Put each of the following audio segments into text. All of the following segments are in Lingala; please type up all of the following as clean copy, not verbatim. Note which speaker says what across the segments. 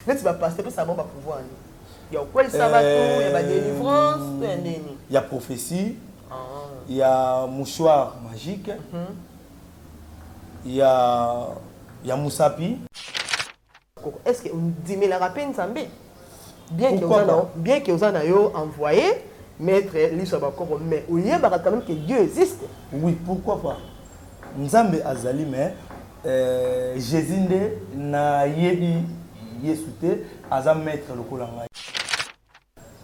Speaker 1: Neti ba pasteur pesa bango ba pouvoir nini? Ya kokwelisa bato, ya ba délivrance to ya ndeni?
Speaker 2: Ya prophétie, ya mouchoir magique, ya musapi.
Speaker 1: Est-ce que ondimelaka mpe Nzambe? Bien que oza na bien que oza na yo envoyé maître liso ya bakoko, mais oyebaka quand même que Dieu existe?
Speaker 2: Oui, pourquoi pas? Nzambe azali, mais Jésus nde nayebi Yesu te, aza maître lokola ngai.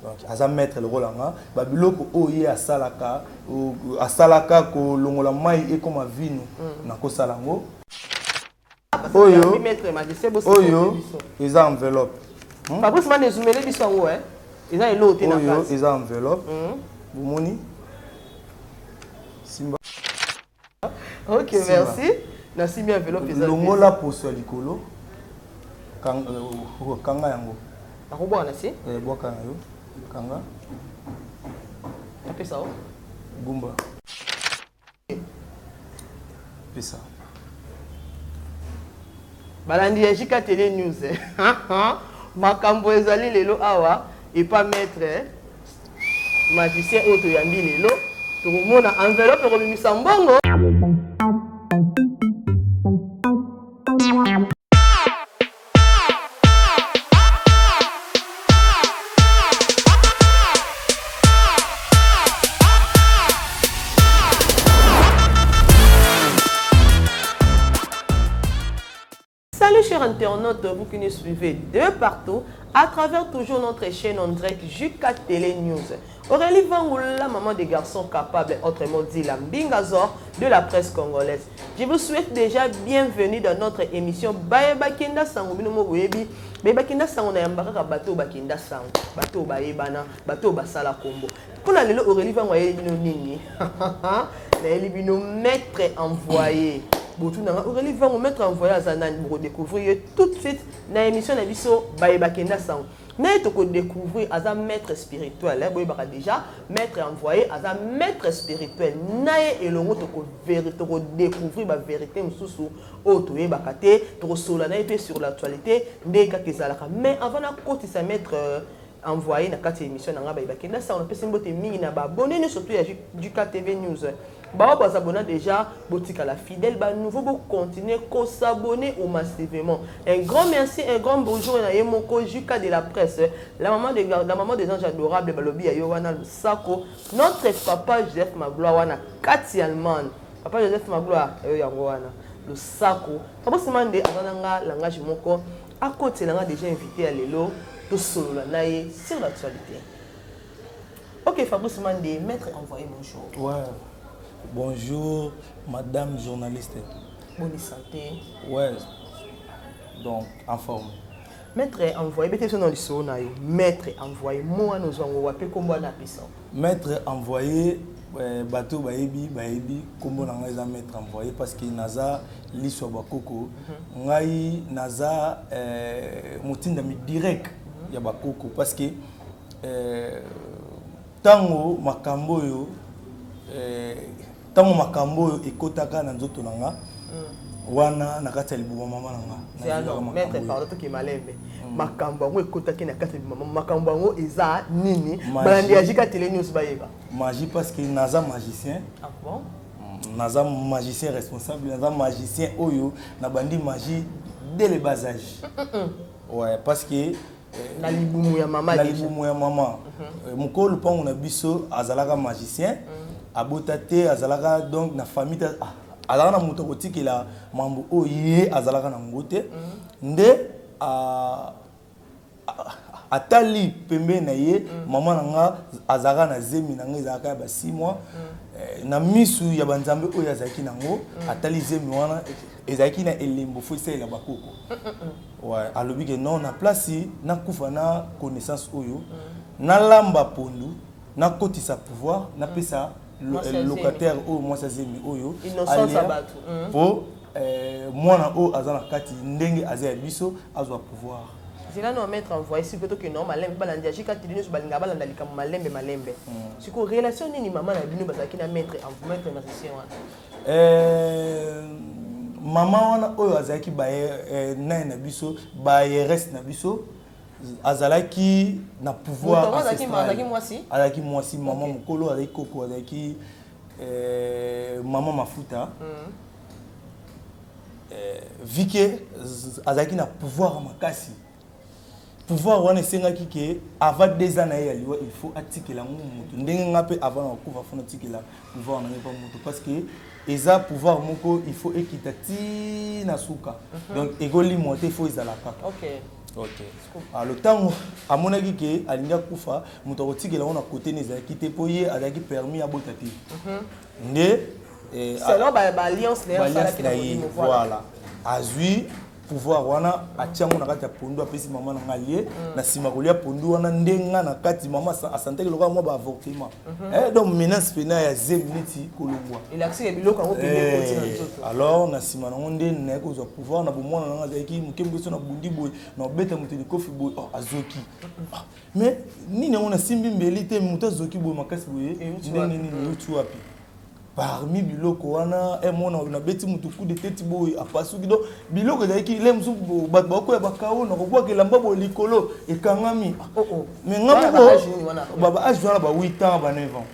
Speaker 2: Donc aza maître lokola nga, babiloko oyo ye asalaka, asalaka kolongola mai ekoma vino, nakosala yango. Oyo oyo eza enveloppe.
Speaker 1: Fabrice Mane ezumele biso yango, eza eloko te na
Speaker 2: Oyo eza enveloppe. Bomoni? Simba.
Speaker 1: Ok, merci. Nasimbi enveloppe eza.
Speaker 2: Longola poso ya likolo. Kanga yango.
Speaker 1: Nakobwaka na se?
Speaker 2: Bwaka na yo. Kanga.
Speaker 1: Napesa o?
Speaker 2: Gumba. Pesa.
Speaker 1: Balandi ya JK Télé News. Makambo ezali lelo awa epa maître magicien oyo toyambi lelo, tokomona enveloppe ekobimisa mbongo. Salut chers internautes, vous qui nous suivez de partout, à travers toujours notre chaîne en direct JK Télé News. Aurélie Vangoula, la maman des garçons capables, autrement dit la Mbingazor de la presse congolaise. Je vous souhaite déjà bienvenue dans notre émission Bayeba Kenda Sango bino mo boyebi. Bayeba Kenda Sango na yamba kaka bato bakenda sango, bato bayebana, bato basala kombo. Pona lelo Aurélie Vango ayeli bino nini? Nayeli bino maître envoyé. Botu nanga Aurélie Vango maître envoyé aza nani? Boko découvrir ye tout de suite na émission na biso Bayeba Kenda Sango. Naye toko découvrir aza maître spirituel, boyebaka déjà maître envoyé aza maître spirituel. Naye elongo toko toko découvrir ba vérité mosusu oyo toyebaka te, tokosolola naye mpe sur l'actualité nde kaka ezalaka. Mais avant nakotisa maître envoyé na kati ya émission na nga Bayeba Kenda Sango, napesi mbote mingi na ba abonné nyonso surtout ya JK TV News. Bao bazabona déjà, botikala fidèle, ba nouveau bo continuer ko s'abonner au massivement. Un grand merci, un grand bonjour na ye moko JK de la presse, la maman des anges adorables balobi ya yo wana lusako, notre papa Joseph Magloire wana kati Allemagne. Papa Joseph Magloire yo yango wana lusako. Fabrice Mande aza nga langage moko akotela nga déjà invité ya lelo tosolola na ye sur l'actualité. Ok, Fabrice Mande, maître envoyé, bonjour.
Speaker 2: Ouais. Bonjour, madame journaliste.
Speaker 1: Bonne santé.
Speaker 2: Ouais. Donc, en forme.
Speaker 1: Maître envoyé, bete dans lisolo na yo. Maître envoyé, moi nous avons wape kombo na pesa.
Speaker 2: Maître envoyé, bato bayebi, bayebi kombo na ngai eza maître envoyé parce que naza liso ya bakoko. Ngai naza motindami direct ya bakoko parce que tango makambo oyo tango makambo oyo ekotaka na nzoto na nga wana na kati ya libuma mama na nga.
Speaker 1: Maître, pardon, toki malembe. Makambo yango ekotaki na kati ya libuma, makambo yango eza nini? Balandi ya JK Télé News bayeba.
Speaker 2: Magie, parce que naza magicien.
Speaker 1: Ah bon?
Speaker 2: Naza magicien responsable, naza magicien oyo na bandi magie dès le bas âge. Ouais, parce que
Speaker 1: na libumu ya mama.
Speaker 2: Na libumu ya mama. Mokolo lupango na biso azalaka magicien, abota te, azalaka donc na famille te, azalaka na moto akotikela mambo oyo ye azalaka na ngo te. Nde atali pembeni na ye, mama na nga azalaka na zemi na nga, ezalaka ya ba 6 mois. Na misu ya banzambe oyo azalaki nango, atali zemi wana ezalaki na elembo fo esalela bakoko. Ouais, alobi ke non, na place nakufa na connaissance oyo, nalamba pondu, nakotisa pouvoir, napesa locataire oyo mwasi azemi oyo
Speaker 1: alia
Speaker 2: po mwana oyo aza na kati ndenge aza ya biso azwa pouvoir.
Speaker 1: Zela no maître envoyé, si peut que non malembe balandi ya JK Télé News balinga balanda likambo malembe malembe. Siko relation nini mama na bino bazalaki na maître magicien wana?
Speaker 2: Mama wana oyo azalaki naye na biso, bayeres na biso, azalaki na pouvoir ancestral. Azalaki mwasi, mama mokolo, azalaki koko, azalaki mama mafuta. Vike azalaki na pouvoir makasi. Pouvoir wana esengaki ke avant 2 ans na ye ya liwa, il faut atikela yango motu. Ndenge nga mpe avant na kokufa, faut natikela pouvoir na ngai mpa motu, parce que eza pouvoir moko, il faut ekita ti na suka. Donc ekolimwa te, il faut ezala kaka. Ok, alors ntango amonaki ke alingi akufa, moto akotikela yango na kote ne ezalaki te, mpo ye azalaki permis abota te. Nde
Speaker 1: selon baalliance
Speaker 2: na ye, voilà, azwi pouvoir wana, atia yango na kati ya pondu, apesi mama na nga lie. Na nsima kolia pondu wana, nde nga na kati mama asantaki lokola mwa baavortement. Donc menace pena ya zemi neti kolongwa. Alors na nsima nango nde naye kozwa pouvoir na bomwana nanga. Azalaki moke moke, so na bundi boye, na obeta moto likofi boye, azoki. Mais nini yango? Nasimbi mbeli te, moto azoki boye makasi boye, ndenge nini? Euti wapi? Parmi biloko wana, emona nabeti motu coup de tête boye, apasuki. Donc biloko ezalaki le mosusu, bato bakoya bakao na kobwaka elamba boye likolo, ekangami. Mais nga moko, baage wana, ba 8 ans, ba 9 ans.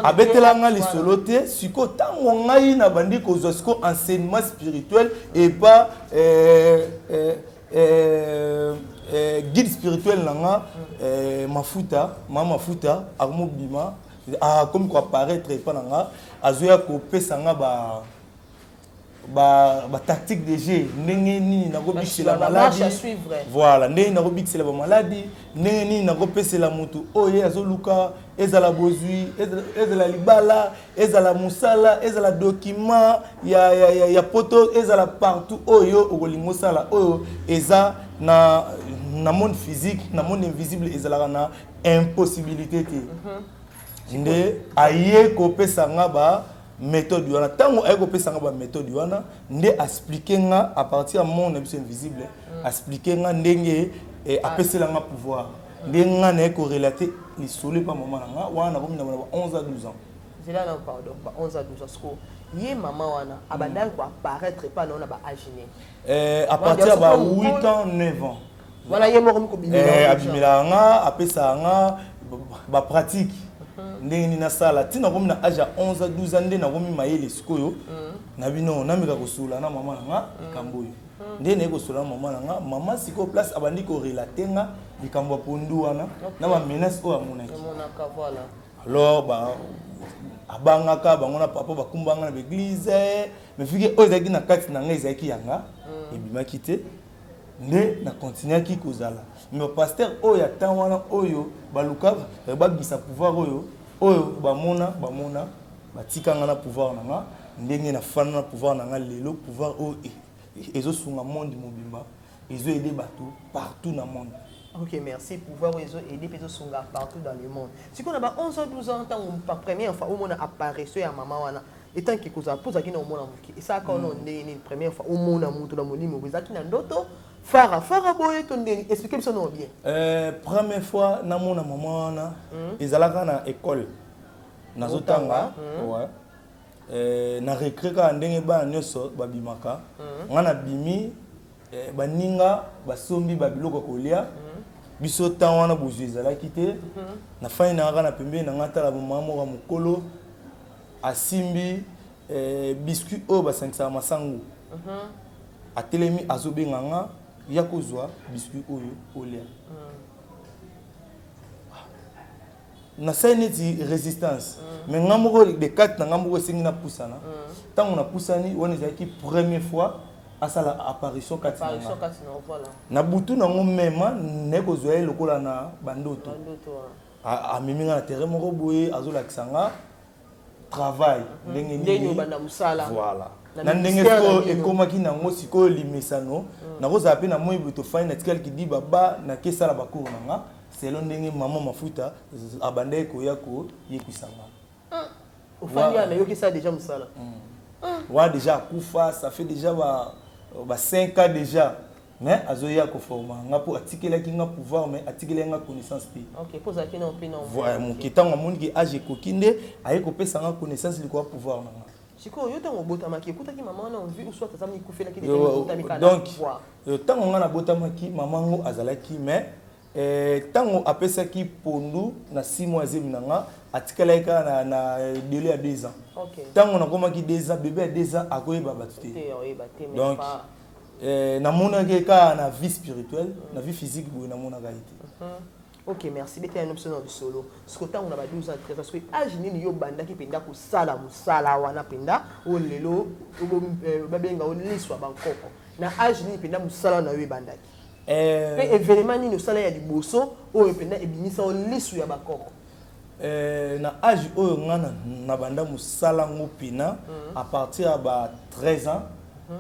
Speaker 2: Abetelanga lisolo te. Sikoyo ntango ngai nabandi kozwa sikoyo enseignement spirituel epa guide spirituel na nga, mafuta, mama mafuta akomobima, akomi koapparaître epa na nga, azoya kopesa nga ba tactique de jeu, ndenge nini nakobikisela maladi, voilà, ndenge nakobikisela bamaladi, ndenge nini nakopesela motu oyo ye azoluka, ezala bozwi, ezala libala, ezala mosala, ezala document ya poto, ezala partout oyo okolinga osala, oyo eza na monde physique, na monde invisible, ezalaka na impossibilité te. Nde aye kopesa nga ba méthode wana. Ntango aye kopesa nga baméthode wana, nde aexpliquer nga à partir ya monde na biso invisible, aexpliquer nga ndenge apesela nga pouvoir, nde nga naye korelater lisolo epa mama na nga wana. Nakomi na ba 11 à 12 ans.
Speaker 1: Nzela na, pardon, ba 11 à 12 ans, siko ye mama wana abandaki koapparaître epa na yo na baage nini?
Speaker 2: À partir ya ba 8 ans, 9 ans.
Speaker 1: Wana ye moko
Speaker 2: mikobimela? Abimelaka nga, apesaka nga bapratique ndenge nini nasala, ntina nakomi na age ya 11 à 12 ans. Nde nakomi mayele sikoyo na bino, nameka kosolola na mama na nga likambo oyo. Nde naye kosolola na mama na nga, mama sikoyo place abandi korelater nga likambo ya pondu wana na bamenace oyo amonaki. Alors abangaka bango na papa, bakumbanga na baeglise, mais fike oyo ezalaki na kati na ngai ezalaki yanga, ebimaki te. Nde na continuaki kozala, mais bapasteur oyo ya temps wana oyo baluka babimisa pouvoir oyo bamona batikanga na pouvoir na nga. Ndenge nafanda na pouvoir na nga lelo, pouvoir oyo ezosunga monde mobimba, ezoaider bato partout na monde.
Speaker 1: Ok, merci. Pouvoir oyo ezoaider mpe ezosunga partout dans le monde. Sikoyo na ba 11 ans, 12 ans, ntango première fois omona apparition ya mama wana, etanke kozala mpo ozalaki na omona moke, esalaka wana ndenge nini? Première fois omona moto na molimo, ezalaki na ndoto fara fara boye to ndeni? Explique biso no bien.
Speaker 2: Première fois namona mama wana, ezalaka na école, nazotanga. Ouais. Na récré kaka, ndenge bana nyonso babimaka, nga nabimi, baninga basombi babiloko ya kolia. Biso ntan wana bozwi ezalaki te. Nafandi na kaka na pembeni na nga, tala, mama moko ya mokolo asimbi biscuit oyo basangisaka masangu, atelemi, azobenga nga ya kozwa biscuit oyo olia. Nasali neti résistance, mais nga moko de kati na nga moko esengi napusana. Ntango napusani wana, ezalaki première fois asala apparition kati na nga. Na butu nango mema naye kozwa ye lokola na bandoto, amemi nga na terrain moko boye, azolakisa nga travail ndenge
Speaker 1: nini.
Speaker 2: Voilà, na ndenge sikoyo ekomaki nango sikoyo limesano, nakozala mpe na moi boye, tofandi, natikali kidiba ba nakesala bacours na nga selon ndenge mama mafuta abandaki koya koyekwisa nga.
Speaker 1: Ofandi wana, yokisa déjà mosala.
Speaker 2: Wana déjà akufa, ça fait déjà ba 5 ans déjà. Mais azoya koforma nga mpo atikelaki nga pouvoir, mais atikelaki nga connaissance te.
Speaker 1: Ok, mpo ozalaki na mpe na
Speaker 2: Voilà, moke. Ntango amoni ke age ekoki, nde aye kopesa nga connaissance likolo ya pouvoir na nga.
Speaker 1: Sikoyo yo, ntango obotamaki, ekutaki mama wana en vie ou soit aza mikufelaki déjà, obotami kaka na
Speaker 2: Donc
Speaker 1: pouvoir?
Speaker 2: Ntango nga nabotamaki, mama ngo azalaki, mais ntango apesaki pondu na 6 mois ya zemi na nga, atikalaki kaka na délai ya 2 ans. Ntango nakomaki 2 ans, bébé ya 2 ans akoyeba bato te.
Speaker 1: Te, oyeba te, mais
Speaker 2: Donc
Speaker 1: pas
Speaker 2: namonaki kaka na vie spirituelle. Na vie physique boye, namonaka ye te.
Speaker 1: Ok, merci. Betela no biso na lisolo. Siko ntango na ba 12 ans, 13 ans, soki age nini yo obandaki mpenza kosala mosala wana mpenza oyo lelo babenga o liso ya bankoko? Na age nini mpenza mosala na yo ebandaki? Mpe événement nini osala ya liboso oyo mpenza ebimisa o liso ya bakoko?
Speaker 2: Na age oyo nga na banda mosala ngo mpena, à partir ya ba 13 ans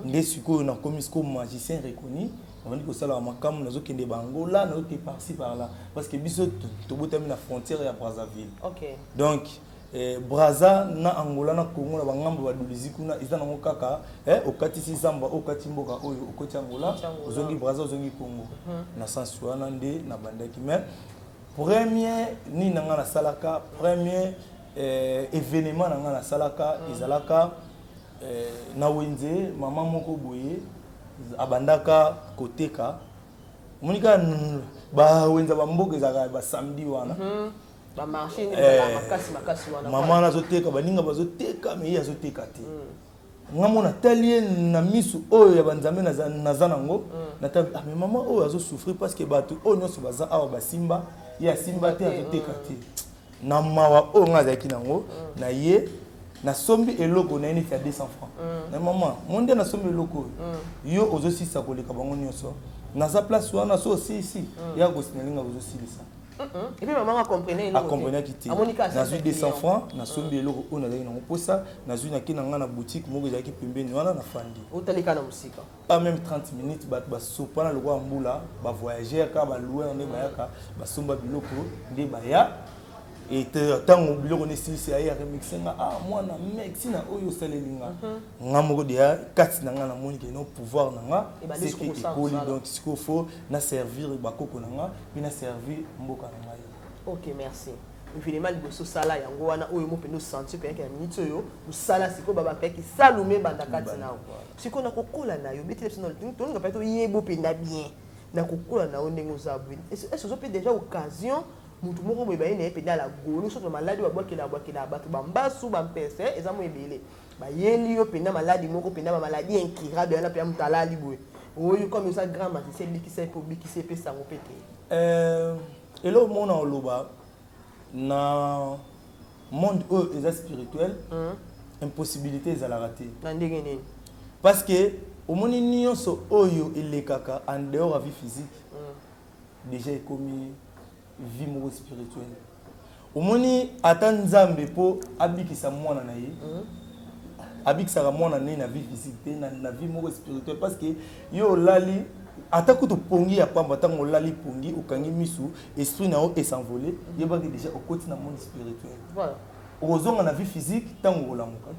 Speaker 2: nde sikoyo nakomi sikoyo magicien reconnu. Nabandi kosala makambo, nazokende bangola, nazokende par-ci par-là, parce que biso tobotami na frontière ya Brazzaville. Donc Braza na Angola na Congo na bangambo badolizi kuna, eza nango kaka okatisi zamba, okati mboka oyo, okoti Angola.
Speaker 1: Okoti Angola.
Speaker 2: Ozongi Braza, ozongi Congo. Na sens wana nde nabandaki. Mais premier nini na nga nasalaka, premier événement na nga nasalaka, ezalaka na wenze. Mama moko boye abandaka koteka. Omoni kaka bawenza bamboka ezalaka basamedi wana.
Speaker 1: Bamarché nde ezalaka makasi makasi wana.
Speaker 2: Mama wana azoteka, baninga bazoteka, mais ye azoteka te. Nga mo natali ye na misu oyo ya banzambe naza nango, natali: ah, mais mama oyo azosouffrir, parce que bato oyo nyonso baza awa basimba, ye asimba te, azoteka te. Na mawa oyo nga azalaki nango na ye, nasombi eloko na ye neti ya 200 francs. Na mama mo nde nasombi eloko oyo, yo ozosilisa koleka bango nyonso, naza place wana, so osilisi, ya kosinalinga kozosilisa.
Speaker 1: Et puis maman acomprenait?
Speaker 2: Akomprenaki te. Nazwi 200 francs, nasombi eloko oyo nazalaki nango mposa, nazwi, nake na ngai na boutique moko ezalaki pembeni wana, nafandi.
Speaker 1: Otalika na mosika.
Speaker 2: Pas même 30 minutes, bato basopana lokola mbula, bavoyageur kaka, baloueur nde bayaka, basomba biloko nde baya. Ntango biloko nde esilisi, aye aremercie nga: ah mwana, merci na oyo osaleli nga. Nga moko deya kati na nga namoni ke no, pouvoir na nga seke ekoli. Donc sikoyo faut na servir bakoko na nga mpe na servir mboka na ngai.
Speaker 1: Ok, merci. Évidemment, liboso osala yango wana oyo mo mpenza osentir mpenza na minute oyo mosala sikoyo babapeki salume ebanda kati na yo. Sikoyo na kokola na yo, betele biso, tolinga mpe toyeba mpenza bien na kokola na yo ndenge oza boye. Est-ce ozo mpe déjà occasion motu moko boye baye na ye mpenza ala golo, soki maladi babwakela babwakela bato bambasu, bampese eza mo ebele, bayeli yo mpenza maladi moko mpenza, bamaladi incurable wana mpenza, moto alali boye oyo, comme oza grand magicien, ebikisa ye mpe obikisa ye mpe sango mpe te?
Speaker 2: Eloko moko na oloba, na monde oyo eza spirituel, impossibilité ezalaka te.
Speaker 1: Na ndenge nini?
Speaker 2: Parce que omoni, nyonso oyo elekaka en dehors ya vie physique, déjà ekomi vie moko spirituelle. Omoni, ata Nzambe mpo abikisa mwana na ye, abikisaka mwana na ye na vie physique te, na vie moko spirituelle. Parce que yo olali, ata kutu pongi ya pamba, ntango olali pongi, okangi misu, esprit na yo es'envole, yebaki déjà okoti na monde spirituel. Okozonga na vie physique ntango okolamuka.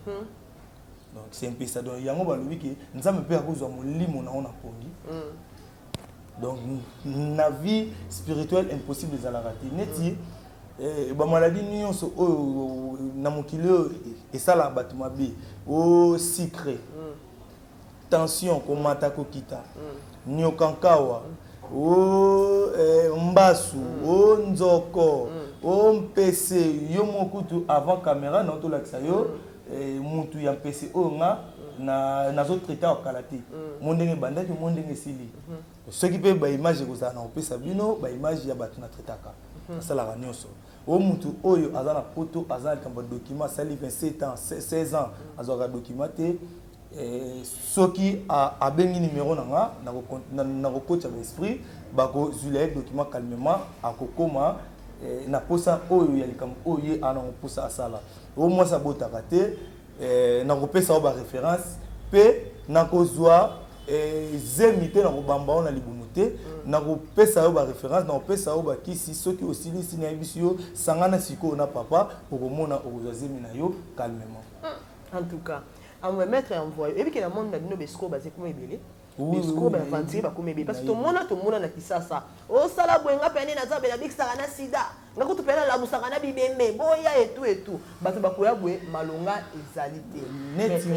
Speaker 2: Donc c'est un peu ça. Donc yango balobi ke Nzambe mpe akozwa molimo na yo na pongi. Donc na vie spirituelle, impossible ezalaka te. Neti bamaladi nyonso oyo na mokili oyo esalaka bato mabe, o sucre, tension komata kokita, nyoka nkawa, o mbasu, o nzoko, o mpese, yo mokutu avant caméra na tolakisa yo mutu ya mpese oyo nga nazotraite awa kala te, mo ndenge ebandaki, mo ndenge esili. Soki mpe baimage ekozala na kopesa bino baimage ya bato na traitaka, nasalaka nyonso. O mutu oyo aza na Poto, aza na likambo ya document, asali 27 ans, 16 ans, azwaka document te, soki abengi numéro na nga, nakokotya baesprit, bakozwila ye document calmement, akokoma na posa oyo ya likambo oyo ye ana mposa asala. O mwasi abotaka te, nakopesa yo baréférence mpe nakozwa zemi te, nakobamba yo na libumu te, nakopesa yo baréférence, nakopesa yo bakisi. Soki osilisi, nayebisi yo, sangana sikoyo na papa, okomona okozwa zemi na yo calmement.
Speaker 1: En tout cas, amwe maître envoyé, oyebi ke na monde na bino besiko baza ekoma ebele. Escroc, baaventurier bakomi ebele, parce que tomona na Kisasa, osala boye, nga pene naza be, nabikisaka na sida, nga kutu pene nalamusaka na bibembe, boya etu etu, bato bakoya boye, malonga ezali te.
Speaker 2: Neti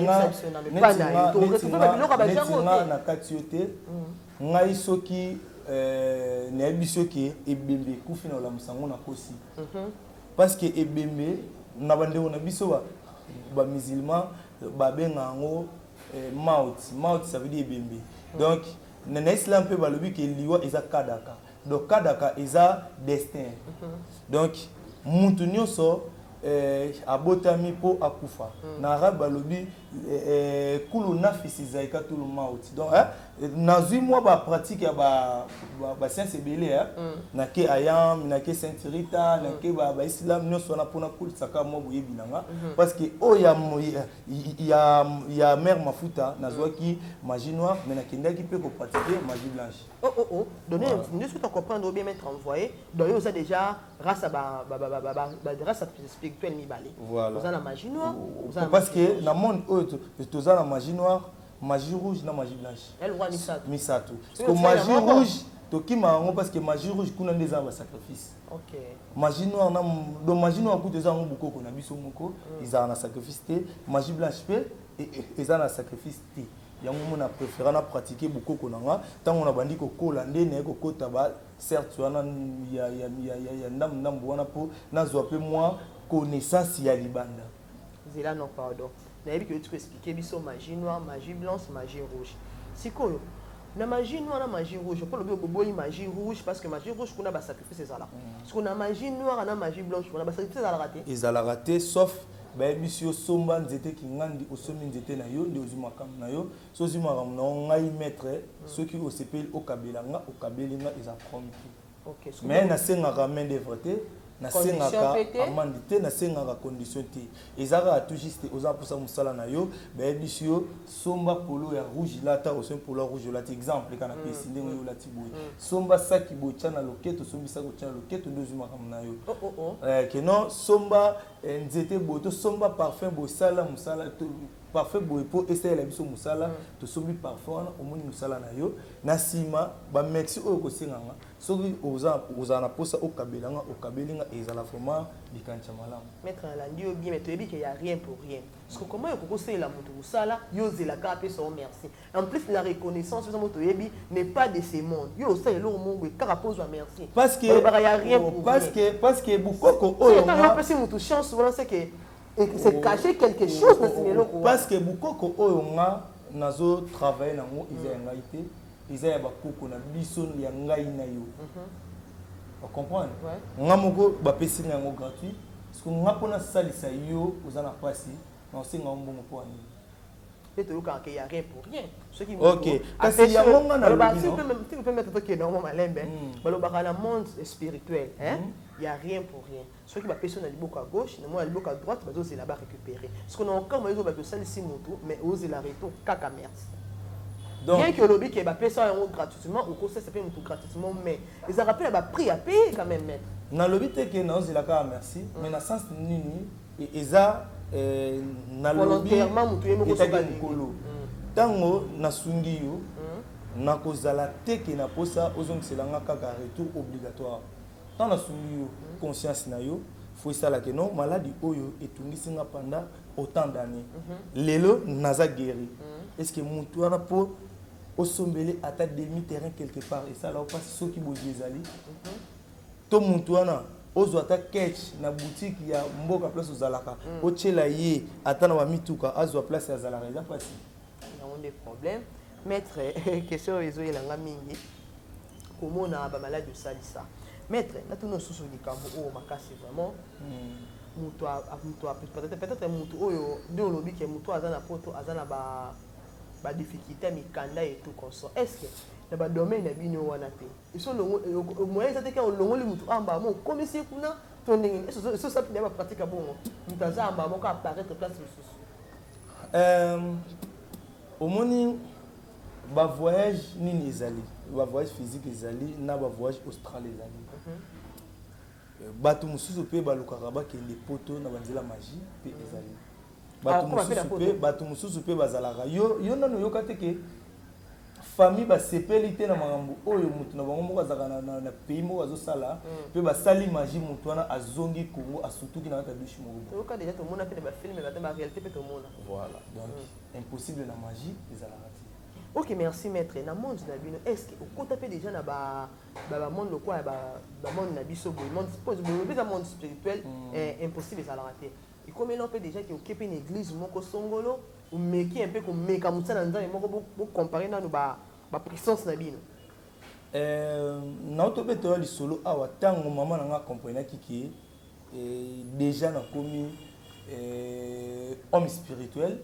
Speaker 1: biloko bajango.
Speaker 2: Nga na kati yo te. Ngai soki nayebi soki ebembe ekufi na olamusa yango, nakosi, parce que ebembe na bandeko na biso bamusulman babenga yango maut. Maut, ça veut dire ebembe. Donc na islam mpe balobi ke liwa eza kadaka. Donc kadaka eza destin. Donc mutu nyonso abotami mpo akufa. Na arabe balobi kulu nafisi zaikatul maut. Donc nazwi mwa bapratique ya bascience ebele, nake ayam, nake Sainte Rita, nake baislam nyonso wana mpona kolisaka mwa boyebi na nga, parce que oyo ya mare mafuta, nazwaki magie noire, mais nakendaki mpe kopratiquer magie blanche.
Speaker 1: Oh. Donner, nous sommes comprendre bien, mettre envoyé. D'ailleurs, ça déjà, grâce à ba grâce à spirituel mibale.
Speaker 2: Voilà.
Speaker 1: Oza na magie noire.
Speaker 2: Parce que na monde oyo toza na magie noire, magie rouge na magie blanche.
Speaker 1: Elle roi misato.
Speaker 2: Misato. Parce que magie rouge tokima yango, parce que magie rouge kuna nde eza na basacrifice. Magie noire na, donc magie noire kutu eza yango bokoko na biso moko, ezala na sacrifice te. Magie blanche mpe eza na sacrifice te. Yango mo na préféra na pratique bokoko na nga. Ntango na bandi kokola nde naye kokota ba secte wana ya ndambu ndambu wana mpo nazwa mpe mwa connaissance ya libanda.
Speaker 1: Zela, non, pardon, nayebi ke oti koexpliquer biso magie noire, magie blanche, magie rouge. Sikoyo na magie noire na magie rouge, mpo lobi oboyi magie rouge parce que magie rouge kuna basacrifice ezalaka. Sikoyo na magie noire na magie blanche wana, basacrifice ezalaka te?
Speaker 2: Ezalaka te, sauf bayebisi yo somba nzete kingandi. Osombi nzete na yo nde ozwi makambo na yo. So ozwi makambo na yo, ngai maître, soki osepeli, okabela nga, okabeli nga, eza problème te. Mais nasengaka main d'œuvre te, nasengaka amende te, nasengaka condition te. Eza kaka tout juste oza mposa mosala na yo, bayebisi yo somba polo ya rouge, lata. Osombi polo ya rouge, olati. Exemple kaka napesi, ndenge oyo olati boye, somba saki boye, otya na loketo. Osombi saki, otya na loketo, nde ozwi makambo na yo. Keno somba nzete boye, tosomba parfum boye, sala mosala parfum boye mpo esalela biso mosala. Tosombi parfum wana, omoni mosala na yo. Na nsima bamerci oyo kosenganga, soki ozala na mposa okabela nga, okabeli nga, ezala vraiment likanisi ya malamu.
Speaker 1: Maître, nalandi yo bien, mais toyebi ke ya rien pour rien. Parce que comment yokoki kosalela moto mosala, yo ozelaka apesa yo merci? En plus, la reconnaissance oza moto oyebi n'est pas de ce monde. Yo osala eloko moko boye kaka mpo ozwa merci?
Speaker 2: Parce que
Speaker 1: Balobaka ya rien pour
Speaker 2: parce
Speaker 1: rien.
Speaker 2: que parce que bukoko oyo
Speaker 1: Oyo apesi moto chance wana, c'est que c'est caché quelque chose na nsima eloko wana.
Speaker 2: Parce que bukoko oyo nga nazo travaille nango eza ya ngai te, eza ya bakoko na biso, ya ngai na yo, ocomprendre? Nga moko bapesi nga yango gratuit. Parce que nga mpo nasalisa yo, oza na mpasi na osenga yo mbongo mpo ya nini?
Speaker 1: Mpe toyokaka ke ya rien pour rien. Soki
Speaker 2: Ok, kasi yango nga nalobi, non?
Speaker 1: Mpe maître, tokende yango malembe. Balobaka na monde spirituel, hein? Ya rien pour rien. Soki bapesi yo na liboko ya gauche, na mwa na liboko ya droite bazozela barécupérer. Parce que na okama ezobaki osalisi motu, mais ozela retour kaka merci.
Speaker 2: Donc
Speaker 1: bien que olobi ke bapesa yango gratuitement, okosalisa mpe motu gratuitement, mais ezalaka mpe na baprix ya paye quand même, maître.
Speaker 2: Nalobi te ke naozela kaka merci, mais na sens nini eza nalobi
Speaker 1: Volontairement, motu ye moko
Speaker 2: etaki
Speaker 1: soki alingi.
Speaker 2: Mokolo ntango nasungi yo, nakozala te ke na posa ozongisela nga kaka retour obligatoire. Ntango nasungi yo, conscience na yo fo esalaka no maladi oyo etungisi nga pendant autant d'années, lelo naza guéri. Est ce que motu wana mpo osombele ata demi terrain quelque part esala yo mpasi? Soki bozwi ezali to motu wana ozwa ata ketch na boutique ya mboka place ozalaka, otiela ye ata na bamituka, azwa place azalaka, eza mpasi?
Speaker 1: Yango nde problème, maître. Question oyo ezoyelanga mingi, komona bamaladi osalisa, maître, natuna osusu likambo oyo makasi vraiment. Moto peut-être moto oyo nde olobi ke moto aza na poto, aza na badifficulté ya mikanda et tout consort, est ce que na badomaine na bino wana te eso moyen eza te ke olongoli moto amba mo okomisi ye kuna to ndenge nini? Esosala mpe bapratique ya bongo, moto aza amba moko apparaître place mosusu?
Speaker 2: Omoni bavoyage nini ezali, bavoyage physique ezali na bavoyage astral ezali. Bato mosusu mpe balukaka bakende poto na banzela magie mpe ezali. Bato
Speaker 1: Ah, okoma mpe na
Speaker 2: mosusu
Speaker 1: poto?
Speaker 2: Mpe bato mosusu mpe bazalaka yo, yo nano oyoka te ke Famille basepeli te na makambo oyo motu na bango moko azalaka na pays moko azosala, mpe basali magie, motu wana azongi Congo, asutuki na kati ya douche moko boye.
Speaker 1: Toyoka déjà, tomona mpe na bafilm, bata baréalité mpe tomona.
Speaker 2: Voilà, donc impossible na magie ezalaka te.
Speaker 1: Ok, merci maître. Na monde na bino, est ce que okota mpe déjà na bamonde lokola ya bamonde na biso boye, monde boye eza monde spirituel, impossible ezalaka te, ekomeli mpe déjà ke oke mpe na église moko songolo, omeki mpe komeka mosala na Nzambe moko, bocompare nanu bapuissance na bino?
Speaker 2: Naotobeta lisolo awa. Ntango mama na nga comprenaki ke déjà nakomi homme spirituel,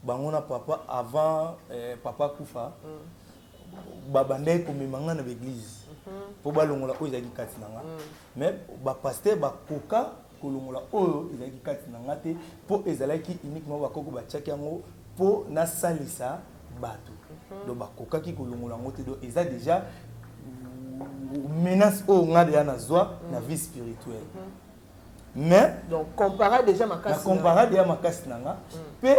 Speaker 2: bango na papa, avant papa akufa, babandaki komema nga na baeglise mpo balongola oyo ezalaki kati na nga. Mais bapasteur bakoka kolongola oyo ezalaki kati na nga te, mpo ezalaki uniquement bakoko batiaki yango mpo nasalisa bato. Donc bakokaki kolongola yango te. Donc eza déjà menace oyo nga deja nazwa na vie spirituelle, mais
Speaker 1: Donc compara déjà makasi.
Speaker 2: Na compara déjà makasi na nga. Mpe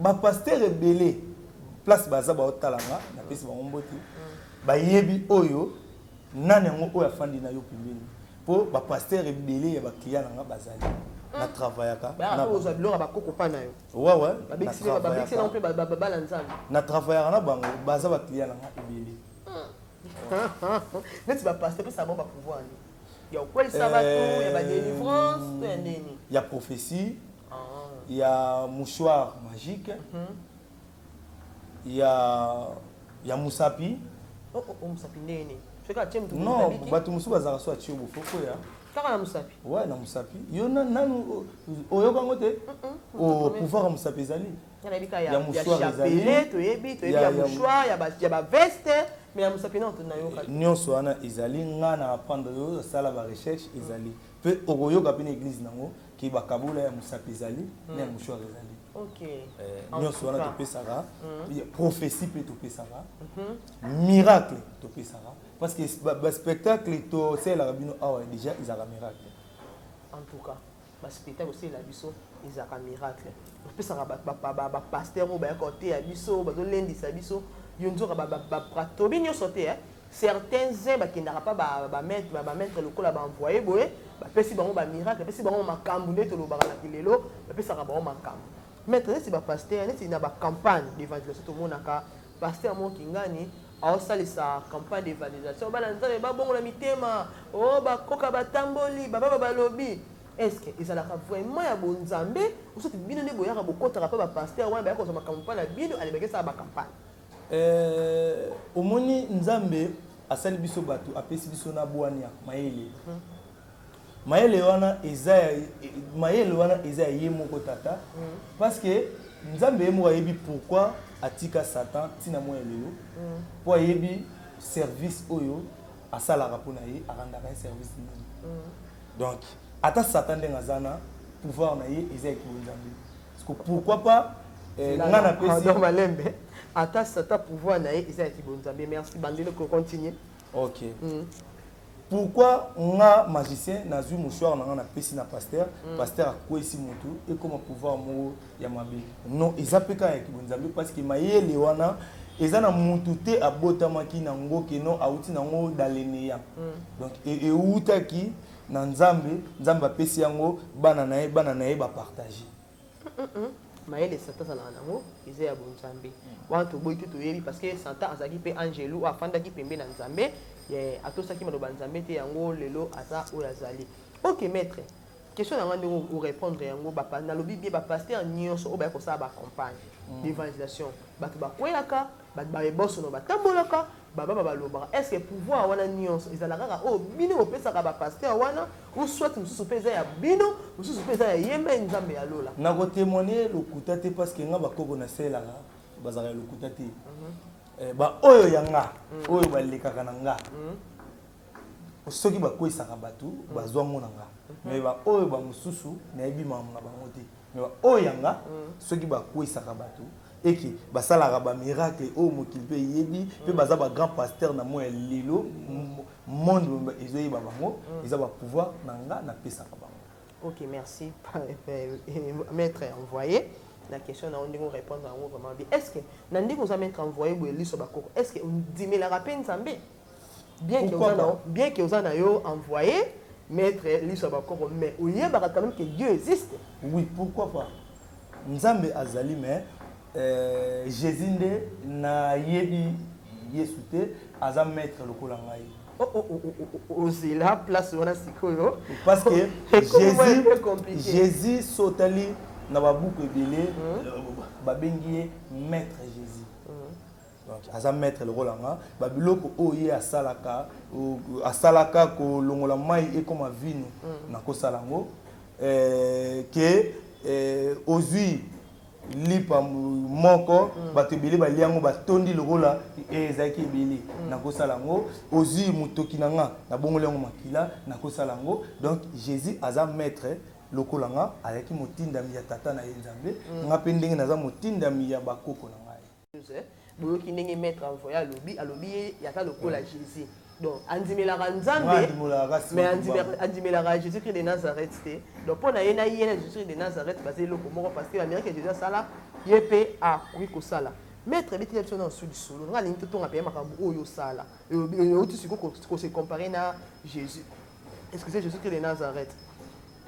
Speaker 2: bapasteur ebele, place baza baotala nga, napesi bango mbote, bayebi oyo nani yango oyo afandi na yo pembeni, mpo bapasteur ebele ya baclient na nga bazali, na travaillaka.
Speaker 1: Ozwa biloko ya bakoko mpa na yo?
Speaker 2: Wawe.
Speaker 1: Babekisi nango mpe babala Nzambe.
Speaker 2: Na travaillaka na bango, baza baclient na nga ebele.
Speaker 1: Neti bapasteur, pesa bango bapouvoir nde ya kokwelisa bato, ya badélivrance to ya ndeni?
Speaker 2: Ya prophétie, ya mouchoir magique, ya musapi.
Speaker 1: Oh, mosapi ndenge soki atie motu?
Speaker 2: Non, bato mosusu bazalaka so atie bofoko ya
Speaker 1: Kaka na mosapi?
Speaker 2: Ouais, na mosapi. Yo nanu oyoka yango te? Pouvoir ya mosapi ezali.
Speaker 1: Nayebi ka ya chapelet, toyebi ya mouchoir, ya baveste, mais ya mosapi non, tonayoka.
Speaker 2: Nyonso wana ezali. Nga na apprendre yo, osala barecherche, ezali mpe okoyoka mpe na église nango ke bakabola ya mosapi ezali na ya mouchoir ezali. Nyonso wana topesaka, prophétie mpe topesaka, miracle topesaka, parce que baspectacle tosalelaka bino awa déjà ezalaka miracle.
Speaker 1: En tout cas, baspectacle osalela biso ezalaka miracle. Opesaka bapasteur oyo bayaka koteya biso, bazolendisa biso, yo nzoka tobi nyonso te. Certains bakendaka mpa bamaître lokola baenvoye boye, bapesi bango bamiracle, bapesi bango makambo nde tolobaka na kilelo, bapesaka bango makambo. Maître, neti bapasteur, neti na bacampagne d'évangélisation, tomonaka pasteur moko kingani aosalisa campagne d'évangélisation, bana Nzambe babongola mitema, o bakoka batamboli, bababa balobi. Est ce que ezalaka vraiment ya bonzambe, osoti bino nde boyaka bokotaka mpe bapasteur wana bayaka kozwa makambo mpa na bino, alebaki esala bacampagne?
Speaker 2: Omoni, Nzambe asali biso bato, apesi biso na bwania, mayele. Mayele wana eza ya, mayele wana eza ya ye moko tata, parce que Nzambe ye moko ayebi pourquoi atika Satan ntina mwa ya lelo, mpo ayebi service oyo asalaka mpona ye, arandaka ye service nini. Donc ata Satan ndenge aza na pouvoir na ye, eza ya kibonzambe. Parce que pourquoi pas nga napesi
Speaker 1: Malembe. Ata Satan, pouvoir na ye eza ya kibonzambe. Merci, bandele kocontinue.
Speaker 2: Ok. Pourquoi nga magicien nazwi mouchoir na nga, napesi na pasteur, pasteur akwesi motu, ekoma pouvoir moko ya mabe? Non, eza mpe kaka ya kibonzambe, parce que mayele wana eza na mutu te abotamaki nango, ke non, awuti nango dans le néant. Donc ewutaki na Nzambe. Nzambe apesi yango bana na ye, bana na ye bapartage.
Speaker 1: Mayele Satan azalaka nango eza ya bonzambe wana, toboyi te, toyebi, parce que Satan azalaki mpe angelu oyo afandaki pembe na Nzambe, atosaki maloba Nzambe te, yango lelo aza oyo azali. Ok maître, question na nga, ndenge orépondre yango, nalobi bien, bapasteur nyonso oyo baya kosala bacampagne d'évangélisation, bato bakweyaka, bato baebosono batambolaka, bababa balobaka, est ce que pouvoir wana nyonso ezala kaka oyo bino bopesaka bapasteur wana, ou soit mosusu mpe eza ya bino, mosusu mpe eza ya yembe Nzambe ya lola?
Speaker 2: Nakotémoigne lokuta te, parce que nga bakoko nasalelaka bazalaka ya lokuta te. Baoyo ya nga oyo balekaka na nga, soki bakwesaka bato, bazwango na nga. Mais baoyo bamosusu, nayebi makambo na bango te. Mais baoyo ya nga, soki bakwesaka bato, eke basalaka bamiracle oyo mokili mpe eyebi, mpe baza bagrand pasteur na moi ya lelo, monde ezoyeba bango, eza bapouvoir na nga napesaka bango.
Speaker 1: Ok, merci maître envoyé. Na question na yo ndenge o répondre yango vraiment bien. Est-ce que na ndenge oza maître envoyé boye liso bakoko, est-ce que ondimelaka mpe Nzambe? Bien que oza na, bien que oza na yo envoyé maître liso bakoko, mais oyebaka quand même que Dieu existe?
Speaker 2: Oui, pourquoi pas. Nzambe azali, mais Jésus nde nayebi Yesu te, aza maître lokola ngai.
Speaker 1: Oh, oh, oh, oh, oh, ozela place wana sikoyo.
Speaker 2: Parce que Jésus, Jésus sotali na babuku ebele, babengi ye maître Jésus. Donc aza maître lokola nga. Babiloko oyo ye asalaka, asalaka kolongola mai ekoma vino, nakosala yango. Ke ozwi lipa moko, bato ebele balia yango, batondi lokola ezalaki ebele, nakosala yango. Ozwi motoki na nga, nabongoli yango makila, nakosala yango. Donc Jésus aza maître lokola nga, azalaki motindami ya tata na ye Nzambe. Nga mpe ndenge naza motindami ya bakoko na ngai.
Speaker 1: Boyoki ndenge maître envoyé alobi, alobi ye aza lokola Jésus. Donc andimelaka Nzambe, mais andimelaka Jésus-Christ de Nazareth te. Donc mpo na ye na ye na Jésus-Christ de Nazareth baza eloko moko, parce que bamiracle Jésus asala, ye mpe akoki kosala. Maître, ebeteli biso na nsu lisolo nga alingi totonga mpe makambo oyo osala euti sikoyo kose comparer na Jésus, excusez, Jésus-Christ de Nazareth.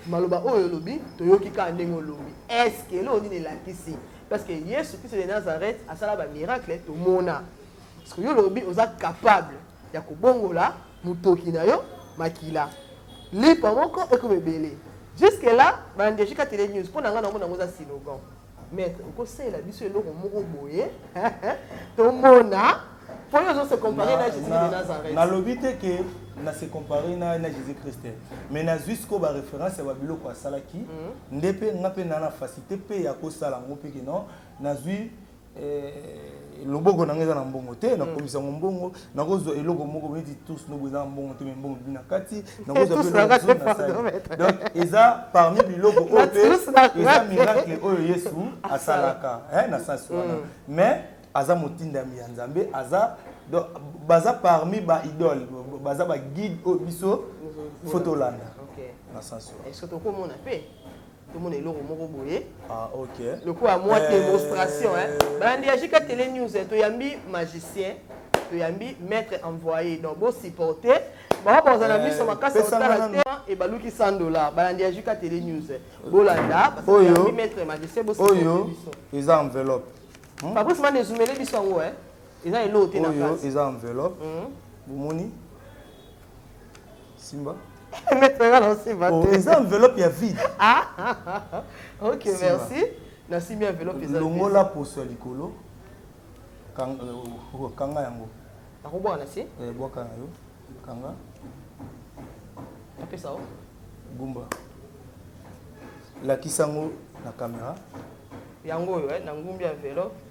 Speaker 1: Maloba oyo olobi, toyoki kaka ndenge olobi, est-ce que eloko nini elakisi? Parce que Yesu Christ de Nazareth asala bamiracle, tomona. Parce que yo olobi oza capable ya kobongola motoki na yo makila, lipa moko ekoma ebele. Jusque là, balandi ya Jika Tele News, mpo na ngai naomona yango eza slogan. Maître, okosalela biso eloko moko boye tomona, mpo yo ozo se comparer na Jésus de Nazareth.
Speaker 2: Nalobi te ke na se comparer na Jésus Christ, mais nazwi sikoyo baréférence ya babiloko asalaki nde mpe nga mpe na na facilité mpe ya kosala yango mpe ke non, nazwi loboko na ngai eza na mbongo te, nakomisa yango mbongo. Nakozwa eloko moko neti tous nobo eza na mbongo te, mais mbongo ebi na kati. Nakozwa mpe. Donc eza parmi biloko oyo mpe eza miracle oyo Yesu asalaka na sens wana. Mais aza motindami ya Nzambe, aza, donc baza parmi ba idole, baza ba guide oyo biso faut tolanda na sens wana.
Speaker 1: Est-ce que tokomona mpe, tomona eloko moko boye?
Speaker 2: Ah, ok.
Speaker 1: Lokola mwa démonstration. Balandi ya Jika Tele News, toyambi magicien, toyambi maître envoyé, donc bosupporte bango, bazala na miso makasi otala te ebaluki 100 $. Balandi ya Jika Tele News, bolanda.
Speaker 2: Oyo
Speaker 1: maître magicien, bosupporte biso.
Speaker 2: Eza enveloppe.
Speaker 1: Fabrice Mane, ezumele biso yango, eza eloko te na
Speaker 2: Oyo eza enveloppe, bomoni, simba.
Speaker 1: Maître, nga na osimba te.
Speaker 2: Eza enveloppe ya vide.
Speaker 1: Ok, merci, nasimbi enveloppe, eza
Speaker 2: Longola poso ya likolo, kanga yango.
Speaker 1: Nakobwaka na se?
Speaker 2: Bwaka na yo, kanga.
Speaker 1: Apesa o.
Speaker 2: Gumba, lakisa yango na caméra.
Speaker 1: Yango oyo na ngumbi enveloppe.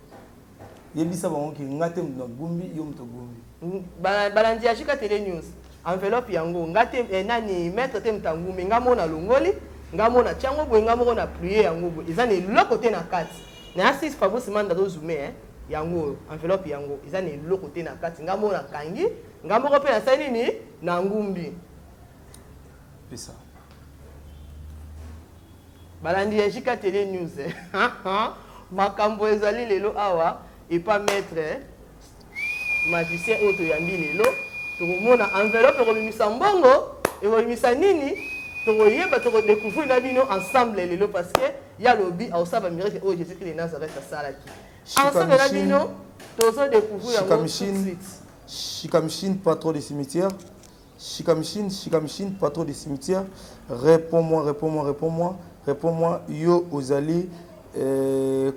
Speaker 2: Yebisa bango ke nga te moto nagumbi, yo moto ogumbi.
Speaker 1: Balandi ya Jika Tele News, enveloppe yango nga te, nani, maître te moto angumbi, nga moko nalongoli, nga moko natia yango boye, nga moko na plie yango boye, eza na eloko te na kati. Na ya 6 Fabrice Manda tozume, yango oyo enveloppe, yango eza na eloko te na kati. Nga moko nakangi, nga moko mpe nasali nini na ngumbi.
Speaker 2: Pesa.
Speaker 1: Balandi ya Jika Tele News, makambo ezali lelo awa epa maître magicien oyo toyambi lelo. Tokomona enveloppe ekobimisa mbongo, ekobimisa nini, tokoyeba, tokodécouvrir na bino ensemble lelo, parce que ya lobi aosala bamiracle oyo Jésus Christ de Nazareth asalaki. Ensemble na bino tozodécouvrir yango tout de suite.
Speaker 2: Chikamchine, patron de cimetière. Chikamchine, Chikamchine, patron de cimetière. Réponds-moi, réponds-moi, réponds-moi, réponds-moi. Yo ozali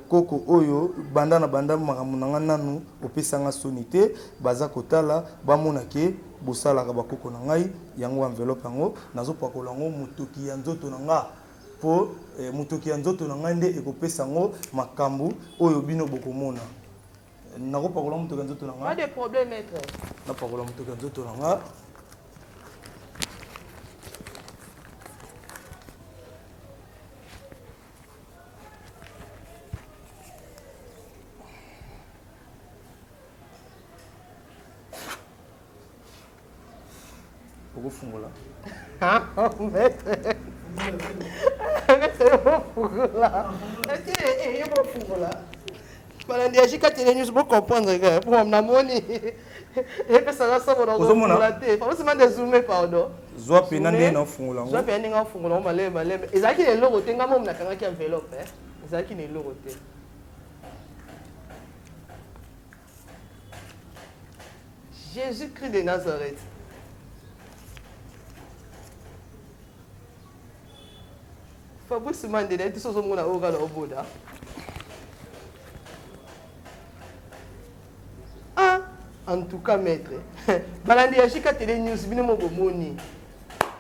Speaker 2: koko oyo banda na banda makambo na nga nanu opesanga soni te. Baza kotala, bamona ke bosalaka bakoko na ngai. Yango enveloppe yango nazopakola yango motoki ya nzoto na nga, mpo motoki ya nzoto na ngai nde ekopesa yango makambo oyo bino bokomona. Nakopakola motoki ya nzoto na nga.
Speaker 1: Pas de problème, maître.
Speaker 2: Napakola motoki ya nzoto na nga. Okofungola.
Speaker 1: Maître, Maître yo mofungola. Yo mofungola. Balandi ya JK Tele News bo comprendre que po namoni epesaka somo na kofungola te. Fabrice Mande zoome pardon.
Speaker 2: Zwa pena ndenge nafungola
Speaker 1: yango. Zwa pena ndenge nafungola yango malembe malembe. Ezalaki na eloko te, nga moko nakangaki enveloppe eh. Ezalaki na eloko te. Jésus-Christ de Nazareth. Fabrice Mande nayebi te soki ozomona oyo kaka na oboda. Ah, en tout cas maître. Balandi ya JK Tele News bino mo bomoni.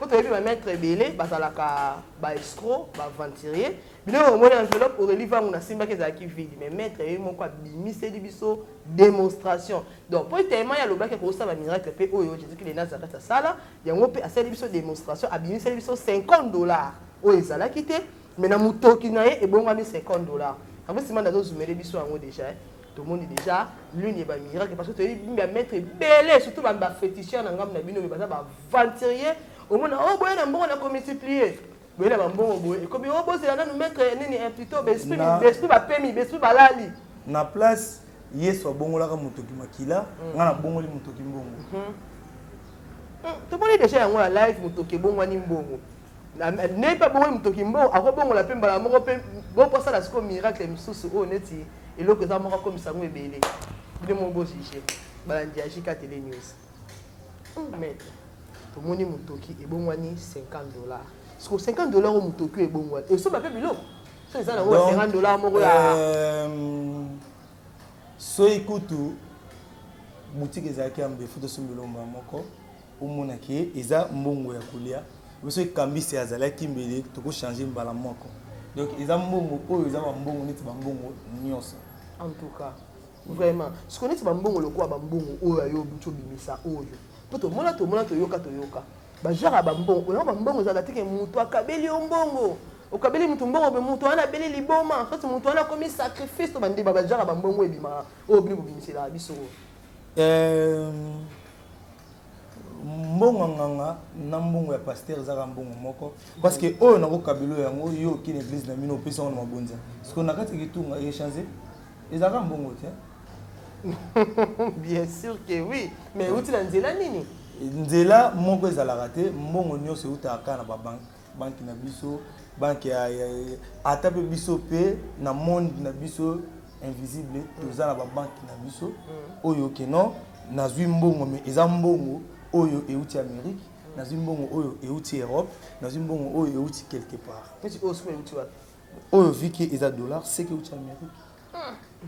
Speaker 1: Po toyebi ba maître ebele bazalaka ba escroc, ba aventurier. Bino bomoni enveloppe Aurélie Vangu nasimbaki ezalaki vide, mais maître ye moko abimiseli biso démonstration. Donc po tellement ye alobaki akosala ba miracle pe oyo Jésus-Christ de Nazareth asala, yango pe asali biso démonstration, abimiseli biso $50 oyo ezalaki te, mais na motoki na ye ebongwami $50. Fabrice Mande azozumele biso yango déjà. Tomoni déjà l'une ya ba miracle parce que toyebi ba maître ebele surtout ba ba féticheur na ngambo na bino mais baza ba aventurier omona oh boye na mbongo na ko multiplier boye na ba mbongo boye ekomi oh bozela nanu maître nini eh, plutôt ba esprit ba esprit ba pemi ba esprit balali
Speaker 2: na place Yesu abongolaka motoki makila nga nabongoli motoki mbongo.
Speaker 1: Tomoni déjà yango na live motoki ebongwani mbongo. Nde mpe abongoli motoki mbongo akobongola mpe mbala moko mpe bo mpo asala sikoyo miracle mosusu oyo neti eloko eza moko akomisa yango ebele. Bino moko bojuge balandi ya JK Tele News. Maître, tomoni motoki ebongwani $50. Sikoyo $50 oyo motoki oyo ebongwani esomba mpe biloko so eza nango $50 moko ya
Speaker 2: soki kutu boutique ezalaki ya mbefu tosomba eloko mbala moko omona ke eza mbongo ya kolia biso ekambisi azalaki mbele tokochange mbala moko donc eza mbongo oyo eza bambongo neti bambongo nyonso.
Speaker 1: En tout cas vraiment sikoyo neti bambongo lokola bambongo oyo ayo obuti obimisa oyo mpo tomona tomona toyoka toyoka bagenre ya bambongo oyo bambongo ezalaka teke moto akabeli yo mbongo okabeli moto mbongo mpe moto wana abeli liboma soki moto wana akomi sacrifice to bandeba bagenre ya bambongo ebimaka oyo bino bobimiselaka biso.
Speaker 2: Mbongo ya nganga na mbongo ya pasteur ezaka mbongo moko parce que oyo nakokabelo yango yo oki na église na bino opesi yango na mabonza sikoyo na kati ya kitunga echange ezalaka mbongo te.
Speaker 1: Bien sûr que oui, mais euti na nzela nini?
Speaker 2: Nzela moko ezalaka te, mbongo nyonso eutaka kaka na babanke, banke na biso, banke ya ata mpe biso mpe na monde na biso invisible toza na babanke na biso oyo ke non nazwi mbongo mais eza mbongo oyo euti Amérique, nazwi mbongo oyo euti Europe, nazwi mbongo oyo euti quelque part.
Speaker 1: Neti oyo soki euti wapi?
Speaker 2: Oyo viki eza dollar seke euti Amérique.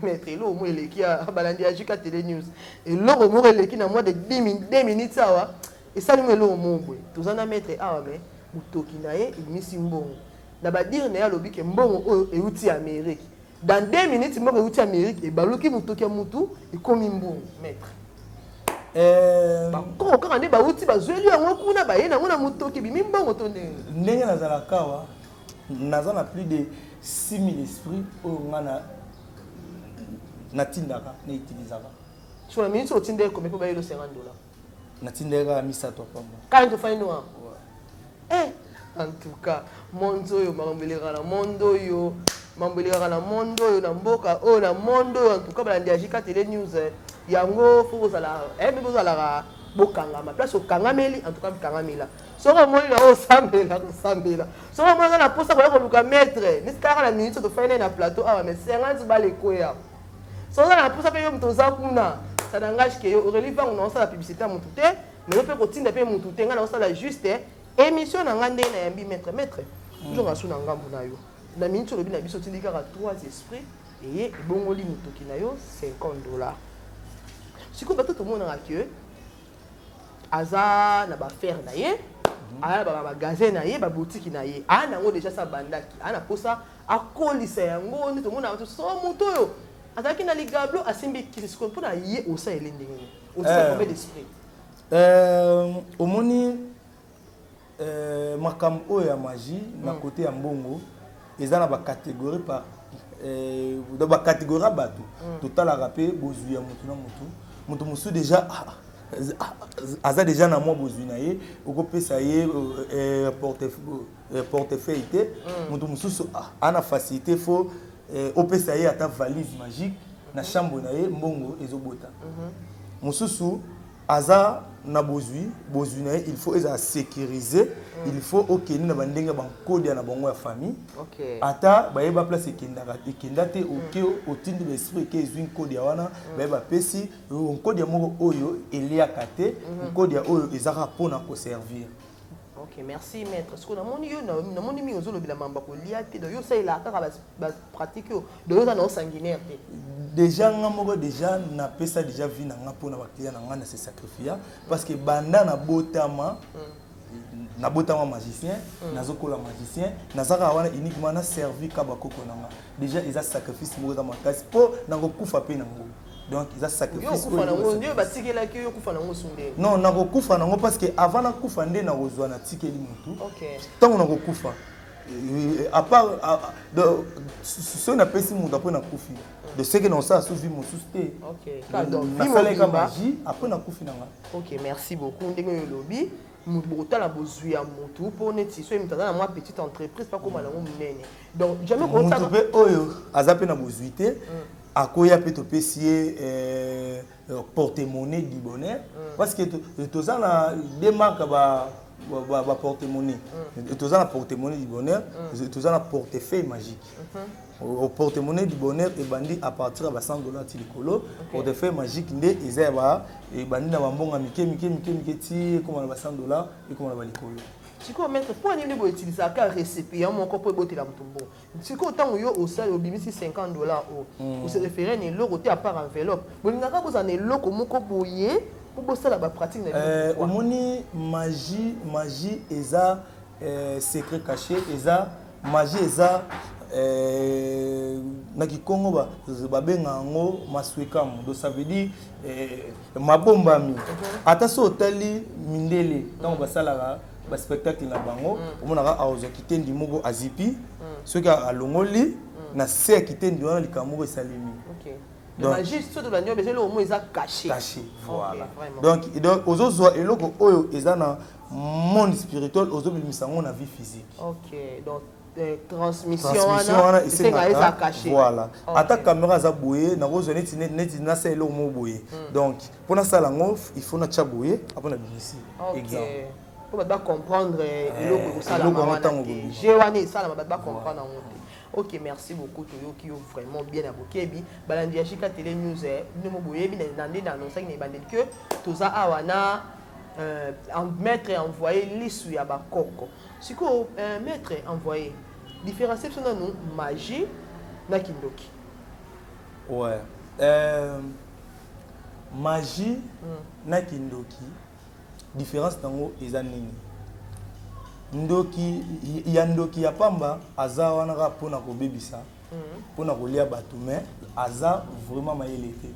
Speaker 1: Maître, eloko moko eleki ya balandi ya JK Tele News. Eloko moko eleki na moins de 2 minutes awa esali mo eloko moko boye. Toza na maître awa mais motoki na ye ebimisi mbongo. Na badire na ye alobi ke mbongo oyo euti Amérique. Dans 2 minutes mbongo euti Amérique ebaluki motoki ya mutu ekomi mbongo. Maître. Bakoko kaka nde bauti bazweli yango kuna baye nango na motoki ebimi mbongo to ndenge.
Speaker 2: Ndenge nazalaka awa naza na plus de 6000 esprits oyo nga na natindaka na utilisaka.
Speaker 1: So na minute otindaki combien mpo bayelo $50?
Speaker 2: Natindaki kaka misato pamba.
Speaker 1: Kaka tofandi noir. Eh, en tout cas monde oyo makambo elekaka na monde oyo mambo elekaka na monde oyo na mboka oyo na monde oyo en tout cas balandi ya JK Tele News yango fo bozala mpe bozalaka bokangama place okangameli en tout cas bikangamela soki omoni na osambela kosambela soki omoni nga na posa koya koluka maître neti kaka na minute tofandi na plateau awa mais 50 bale ekweya soki oza na posa mpe yo moto oza kuna ça n'engage que yo Aurélie Vangu na osala publicité ya motu te mais yo mpe kotinda mpe motu te ngai na osala juste émission na ngai ndenge nayambi maître maître nzonga su na ngambu na yo na minute olobi na biso otindi kaka 3 esprits eye ebongoli motoki na yo $50 sikoyo bato tomonaka ke aza na baaffaire na ye aya na bamagasin na ye babotiki na ye aya nango déjà sa bandaki aya na posa akolisa yango nde tomonaka to so moto oyo azalaki na ligablo asimbi kisi sikoyo mpona ye osaleli ndenge nini osala combien d'esprit?
Speaker 2: Omoni makambo oyo ya magie na côté ya mbongo eza na bacatégorie par bacatégorie ya bato totalaka mpe bozwi ya motu na motu motu mosusu déjà aza déjà na mwa bozwi na ye, okopesa ye portefeuille te. Moto mosusu ana facilité, faut opesa ye ata valise magique na chambre na ye, mbongo ezobota. Mosusu aza na bozwi, bozwi na ye il faut ezala sécurisé, il faut okende na bandenge bankodia na bango ya famille. Ata bayeba place ekendaka, ekenda te. Oke, otindi baesprit, eke ezwi nkodia wana, bayeba apesi nkodia moko oyo eliaka te, nkodia oyo ezaka mpona koservir.
Speaker 1: Ok, merci maître. Sikoyo namoni yo, namoni mingi ozolobela mambo kolia te. Donc yo osalelaka kaka bapratique oyo, donc yo oza na osanguinaire te?
Speaker 2: Déjà nga moko déjà napesa déjà vie na nga mpona baclient na nga, na se sacrifia, parce que banda nabotama, nabotama magicien, nazokola magicien, naza kaka wana uniquement na servi ka bakoko na nga. Déjà eza sacrifice moko eza makasi mpo nakokufa mpe nango, donc eza sacrifice.
Speaker 1: Oyo batikelaki yo, okufa nango sunde?
Speaker 2: Non, nakokufa nango parce que avant nakufa nde nakozwa, natikeli motu. Ntango nakokufa, à part soki napesi moto, après nakufi, de ce que nakosala so vie mosusu te. Nasalaka magie, après nakufi nanga.
Speaker 1: Ok, merci beaucoup. Ndenge oyo olobi, motu bokotala bozwi ya motu, mpo neti soki moto aza na mwa petite entreprise, pakóma nango monene, donc jamais.
Speaker 2: Motu mpe oyo aza mpe na bozwi te, akoya mpe, topesi ye porte-monnaie du bonheur, parce que toza na deux marques ba porte-monnaie. Toza na porte-monnaie du bonheur, toza na portefeuille magique. Au porte-monnaie du bonheur ebandi à partir ya ba 100 $ ti likolo. Portefeuille magique nde eza ya ba ebandi na bambongo mike mike mike mike ti ekóma na ba 100 $, ekóma na balikolo.
Speaker 1: Sikoyo maître, mpo nini boutilisaka récipient moko mpo ebotela moto mbongo? Sikoyo ntango yo osali, obimisi 50 $ oyo, ose référé na eloko te à part enveloppe. Bolingaka bozala na eloko moko boye mpo bosala bapratique na?
Speaker 2: Omoni, magie eza secret caché. Eza magie, eza na kikongo babenga yango maswekamu, donc ça veut dire mabombami. Ata so otali mindele, ntango basalaka baspectacle na bango, omonaka azwa kitendi moko, azipi, soki alongoli, na se ya kitendi wana likambo moko esalemi.
Speaker 1: Caché.
Speaker 2: Caché, voilà. Donc ozozwa eloko oyo eza na monde spirituel, ozobimisa yango na vie physique.
Speaker 1: Ok, donc transmission wana esengaka eza caché.
Speaker 2: Voilà. Ata caméra aza boye, nakozwa neti nasala eloko moko boye, donc mpo nasala yango il faut natya boye, apo nabimisi.
Speaker 1: Exemple, mpo bato bacomprendre eloko ekosalama wana te, je wana esalama, bato bacomprendre yango te. Ok, merci beaucoup. Toyoki yo vraiment bien na bokebi. Balandi ya Jika Télé News, bino mo boyebi na nde na annonçaki na ebandeli ke toza awa na maître envoyé Lisu ya Bakoko. Sikoyo maître envoyé, différencie biso nanu magie na kindoki.
Speaker 2: Ouais, magie na kindoki, différence nango eza nini? Ndoki ya ndoki ya pamba aza wana kaka mpona kobebisa, mpona kolia bato, mais aza vraiment mayele te.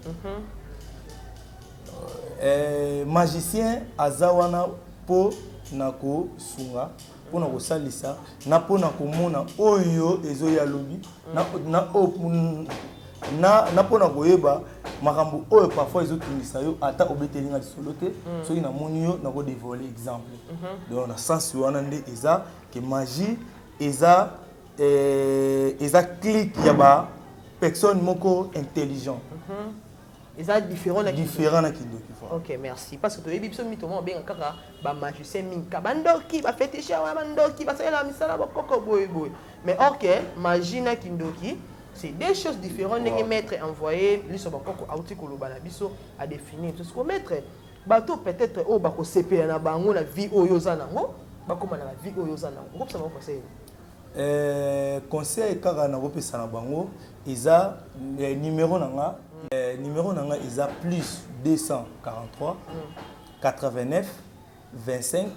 Speaker 2: Magicien aza wana mpo na kosunga, mpona kosalisa na mpona komona oyo ezoya lobi, na mpona koyeba makambo oyo parfois ezotungisa yo. Ata obeteli nga lisolo te, soki namoni yo, nakodévoile exemple. Donc na sens wana nde eza ke magie eza clique ya ba personne moko intelligent.
Speaker 1: Eza différent na
Speaker 2: Différent na kindoki.
Speaker 1: Ok, merci. Parce que toyebi biso mito mo obenga kaka bamagicien mingi ka bandoki, baféticheur wana, bandoki basalela misala bakoko boye boye, mais or que magie na kindoki, c'est deux choses différentes, ndenge maître envoyé Liso Bakoko auti koloba na biso, adéfinir biso. Siko maître, bato peut-être oyo bakosepela na bango na vie oyo oza nango, bakóma na bavie oyo oza nango, okopesa bango conseil?
Speaker 2: Conseil kaka nakopesa na bango eza numéro na nga. Numéro na nga eza plus 243 89 25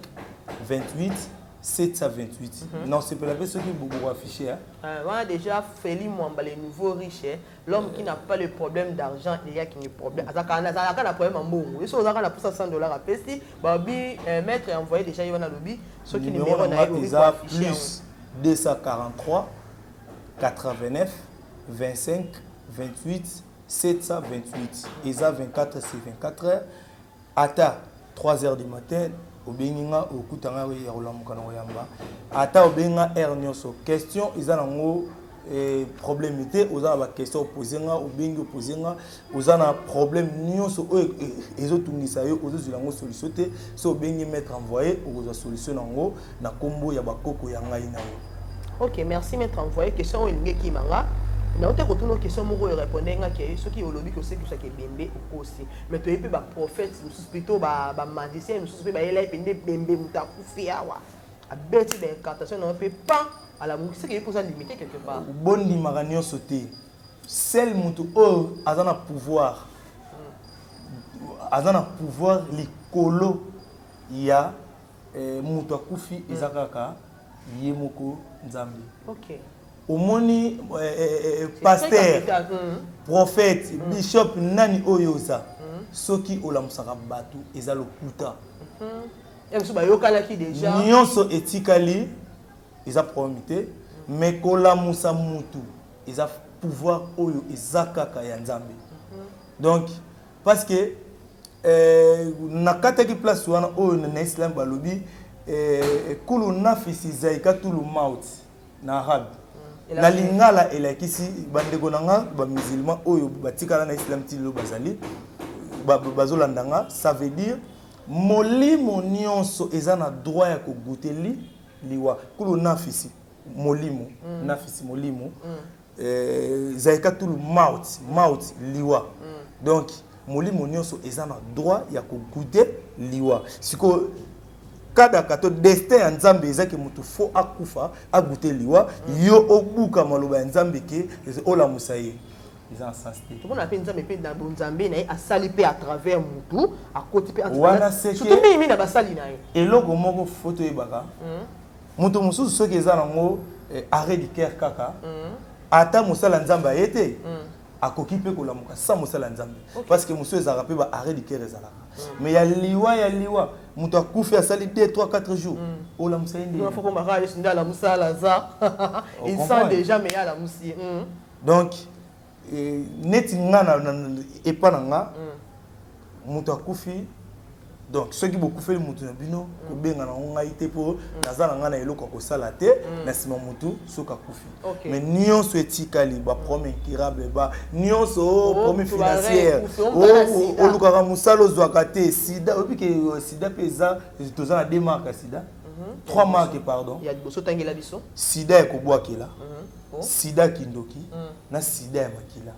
Speaker 2: 28 728. Non, sepela mpe soki boko affiche.
Speaker 1: Voilà déjà Feli Mwamba, le nouveau riche, hein? L'homme qui n'a pas le problème d'argent, il y a qui ne problème. Azalaka na problème ya mbongo. Yo so ozalaka na posa 100 $ apesi, babi maître envoyé déjà yo na lobi soki
Speaker 2: numéro na ye eza plus 243 89 25 28 728. Eza 24 sur 24 heures. Ata 3 heures du matin obengi nga, okuta nga ya kolamuka na koyamba. Ata obengi nga heure nyonso, question eza nango problème te. Oza na baquestion, opose nga, obengi, opose nga. Oza na problème nyonso oyo ezotungisa yo, ozozwila yango solution te, so obengi maître envoyé, okozwa solution nango na nkombo ya bakoko ya ngai na yo.
Speaker 1: Ok, merci maître envoyé. Question oyo elingi ekima nga naote kotuna question moko oyo répondre nga ke soki olobi ke osekisaka ebembe, okosi. Mais toyebi mpe baprophète mosusu, plutôt bamagicien mosusu mpe bayela ye mpe ebembe, moto akufi awa, abeti baincantation na yo mpe pan alamuki. Seke ye mpo oza limité quelque part.
Speaker 2: Bondimaka nyonso te. Seul moto oyo aza na pouvoir, aza na pouvoir likolo ya moto akufi, eza kaka ye moko Nzambe. Omoni pasteur, prophète, bishop, nani oyo oza, soki olamusaka bato, eza lokuta.
Speaker 1: Biso bayokanaki déjà.
Speaker 2: Nyonso etikali eza problème te, mais kolamusa mutu eza pouvoir oyo eza kaka ya Nzambe. Donc parce que nakataki place wana oyo na islam balobi kulu nafisi zaikatul maut na arabe. Na lingala elakisi, bandeko na nga bamusulman oyo batikala na islam ti lelo bazali bazolanda nga, ça veut dire molimo nyonso eza na droit ya kogoûter liwa. Kulu nafisi, molimo, nafisi, molimo, zaikatul maut, maut, liwa. Donc molimo nyonso eza na droit ya kogoûter liwa. Sikoyo kadaka to destin ya Nzambe ezaki motu fo akufa, agoûter liwa. Yo obuka maloba ya Nzambe ke olamusa ye, eza na sens te.
Speaker 1: Tomona mpe Nzambe mpe na bonzambe na ye asali mpe à travers mutu akoti mpe.
Speaker 2: Wana seke
Speaker 1: surtout mingi na basali na ye.
Speaker 2: Eloko moko fo toyebaka, moto mosusu soki eza nango arrêt du cœur kaka, ata mosala Nzambe aye te, akoki mpe kolamuka sans mosala Nzambe, parce que mosusu ezalaka mpe ba arrêt du cœur ezalaka. Mais ya liwa, ya liwa, moto akufi, asali 2 3 4 jours, olamusa ye nde?
Speaker 1: Faut komaka Yesu nde alamusa Lazare, il sent déjà, mais alamusi ye.
Speaker 2: Donc neti nga epa na nga, moto akufi, donc soki bokufeli motu na bino, kobenga nango ngai te, mpo naza na ngai na eloko ya kosala te na nsima motu soki akufi. Mais nyonso etikali, baproblème incurable, ba nyonso, problème financière, olukaka mosala ozwaka te, sida. Oyebi ke sida mpe eza, toza na deux marques ya sida, trois marques, pardon.
Speaker 1: Ya liboso, otangela biso.
Speaker 2: Sida ya kobwakela, sida kindoki na sida ya makila.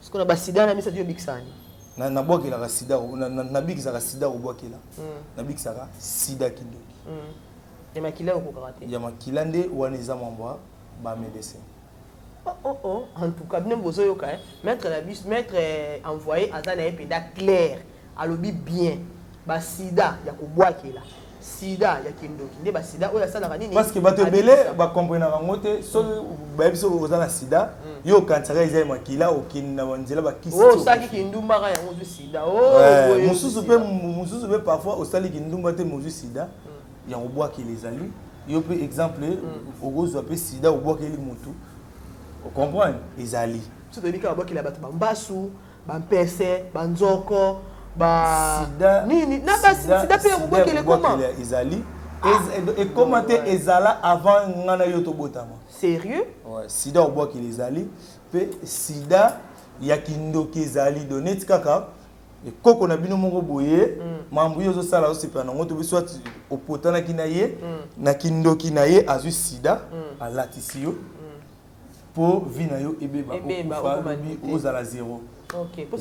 Speaker 1: Sikoyo na basida na misato, yobikisani?
Speaker 2: Nabwakelaka sida, nabikisaka sida kobwakela, nabikisaka sida kindoki.
Speaker 1: Ya makila okokaka te?
Speaker 2: Ya makila nde wana eza mambo ya bamédecin.
Speaker 1: Oh. En tout cas, bino bozoyoka, maître na biso, maître envoyé aza na ye mpenza clair, alobi bien, basida ya kobwakela, sida ya kindoki nde basida oyo asalaka nini.
Speaker 2: Parce que bato ebele bakomprenaka yango te. Soki bayebi soki oza na sida, yo okanisaka eza ya makila, okende na banzela bakisi.
Speaker 1: Osalaki kindumbaka yango, ozwi sida.
Speaker 2: Mosusu mpe, mosusu mpe parfois osali kindumba te, mozwi sida ya kobwakela. Ezali yo mpe exemple, okozwa mpe sida obwakeli motu, ocomprendre, ezali.
Speaker 1: Biso toyebi kaka babwakela bato bambasu, bampese, banzoko, ba nini na basida mpe ya kobwakela ekoma.
Speaker 2: Ezali, ekoma te, ezala avant nga na yo tobotama.
Speaker 1: Sérieux?
Speaker 2: Ouais, sida obwakela ezali, mpe sida ya kindoki ezali. Do neti kaka ekoko na bino moko boye, mambo ye ozosala, osepela nango, tobi soit opotanaki na ye na kindoki na ye, azwi sida, alatisi yo mpo vie na yo ebeba, okufa, lobi ozala zéro.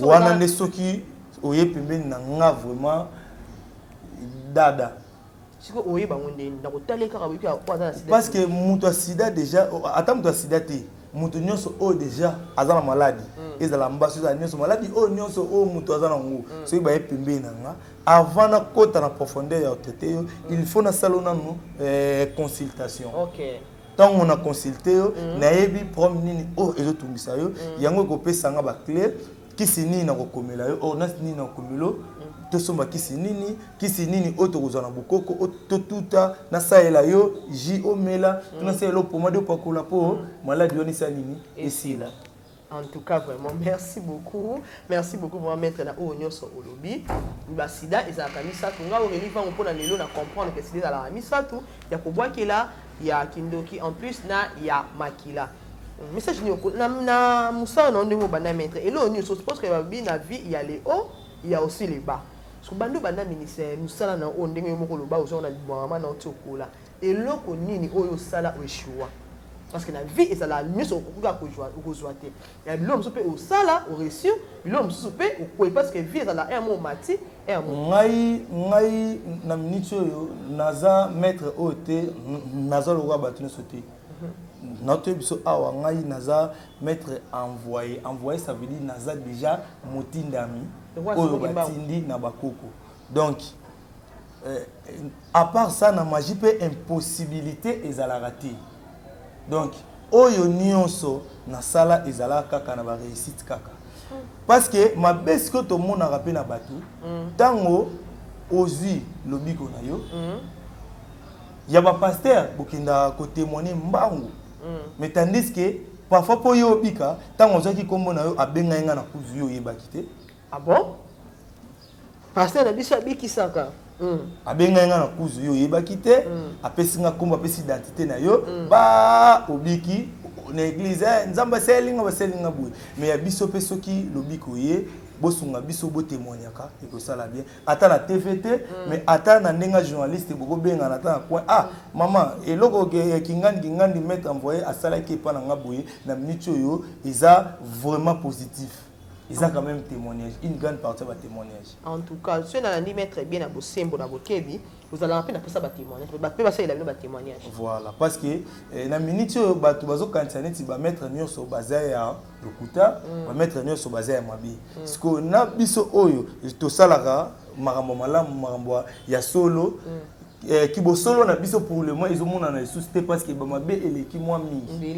Speaker 2: Wana nde soki oye pembeni na nga, vraiment dada.
Speaker 1: Sikoyo oyeba yango ndeni na kotala kaka oyebi oyo aza na sida?
Speaker 2: Parce que moto ya sida déjà, ata moto ya sida te, moto nyonso oyo déjà aza na maladi, ezala mbaso, ezala nyonso, maladi oyo nyonso oyo moto aza nango, soki baye pembeni na nga, avant nakota na profondeur ya traité yo, il faut nasala nanu consultation. Ntango na consulte yo, nayebi problème nini oyo ezotungisa yo, yango ekopesa nga baclé, kisi nini nakokomela yo, ordonnance nini nakokomela yo, tosomba kisi nini, kisi nini oyo tokozwa na bokoko, oyo totuta, nasalela yo jus omela, to nasalela yo pomade opakola mpo maladi wana esala nini, esila.
Speaker 1: En tout cas, vraiment, merci beaucoup. Merci beaucoup, vraiment, maître, na oyo nyonso olobi. Ba sida ezalaka misato. Nga Aurélie Vangu mpona lelo na comprendre que sida ezalaka misato ya kobwakela, ya kindoki, en plus na ya makila. Message nini na mosala na yo ndenge obanda, maître, eloko nyonso, je pense que babi na vie, il y a les hauts, il y a aussi les bas. Parce que bando banda ministère mosala na oyo, ndenge yo moko oloba, ozonga na libwama na oti okola, eloko nini oyo osala oéchoua? Parce que na vie ezala nyonso okoki okozwa te. Ya biloko mosusu mpe osala oréussir, biloko mosusu mpe okwei, parce que vie ezala un mo omati, un mo
Speaker 2: Ngai na minute oyo naza maître oyo te, naza lokola bato nyonso te. Naotoyebi biso awa, ngai naza maître envoyé. Envoyé, ça veut dire naza déjà motindami oyo batindi na bakoko. Donc à part ça, na magie mpe impossibilité ezalaka te. Donc oyo nyonso nasala ezalaka kaka na baréussite kaka, parce que mabe sikoyo tomonaka mpe na bato, ntango ozwi lobiko na yo ya bapasteur, bokendaka kotémoigne mbangu, mais tandis que parfois mpo yo obika, ntango ozwaki nkombo na yo, abengai nga na kuzu, yo oyebaki te.
Speaker 1: Ah bon, pasteur na biso abikisaka.
Speaker 2: Abengai nga na kuzu, yo oyebaki te. Apesi nga nkombo, apesi identité na yo, ba obiki na église, Nzambe asalinga, basalinga boye. Mais ya biso mpe, soki lobiko ye, bosunga biso, botémoignaka, ekosala bien. Ata na TV te, mais ata na ndenge ya journaliste, bokobengana ata na coin: "Ah mama, eloko kingandi kingandi, maître envoyé asalaki epa na nga boye." Na minute oyo eza vraiment positif, eza quand même témoignage, une grande partie ya batémoignage.
Speaker 1: En tout cas, soki nalandi maître bien na bosembo na bokebi, ozalaka mpe na mposa batémoignage, mpe basalela bino batémoignage.
Speaker 2: Voilà, parce que na minute oyo bato bazokanisa neti bamaître nyonso baza ya lokuta, bamaître nyonso baza ya mabe. Sikoyo na biso oyo tosalaka makambo malamu, makambo ya solo, kibosolo na biso pour le moment ezomonana lisusu te, parce que bamabe eleki mwa mingi.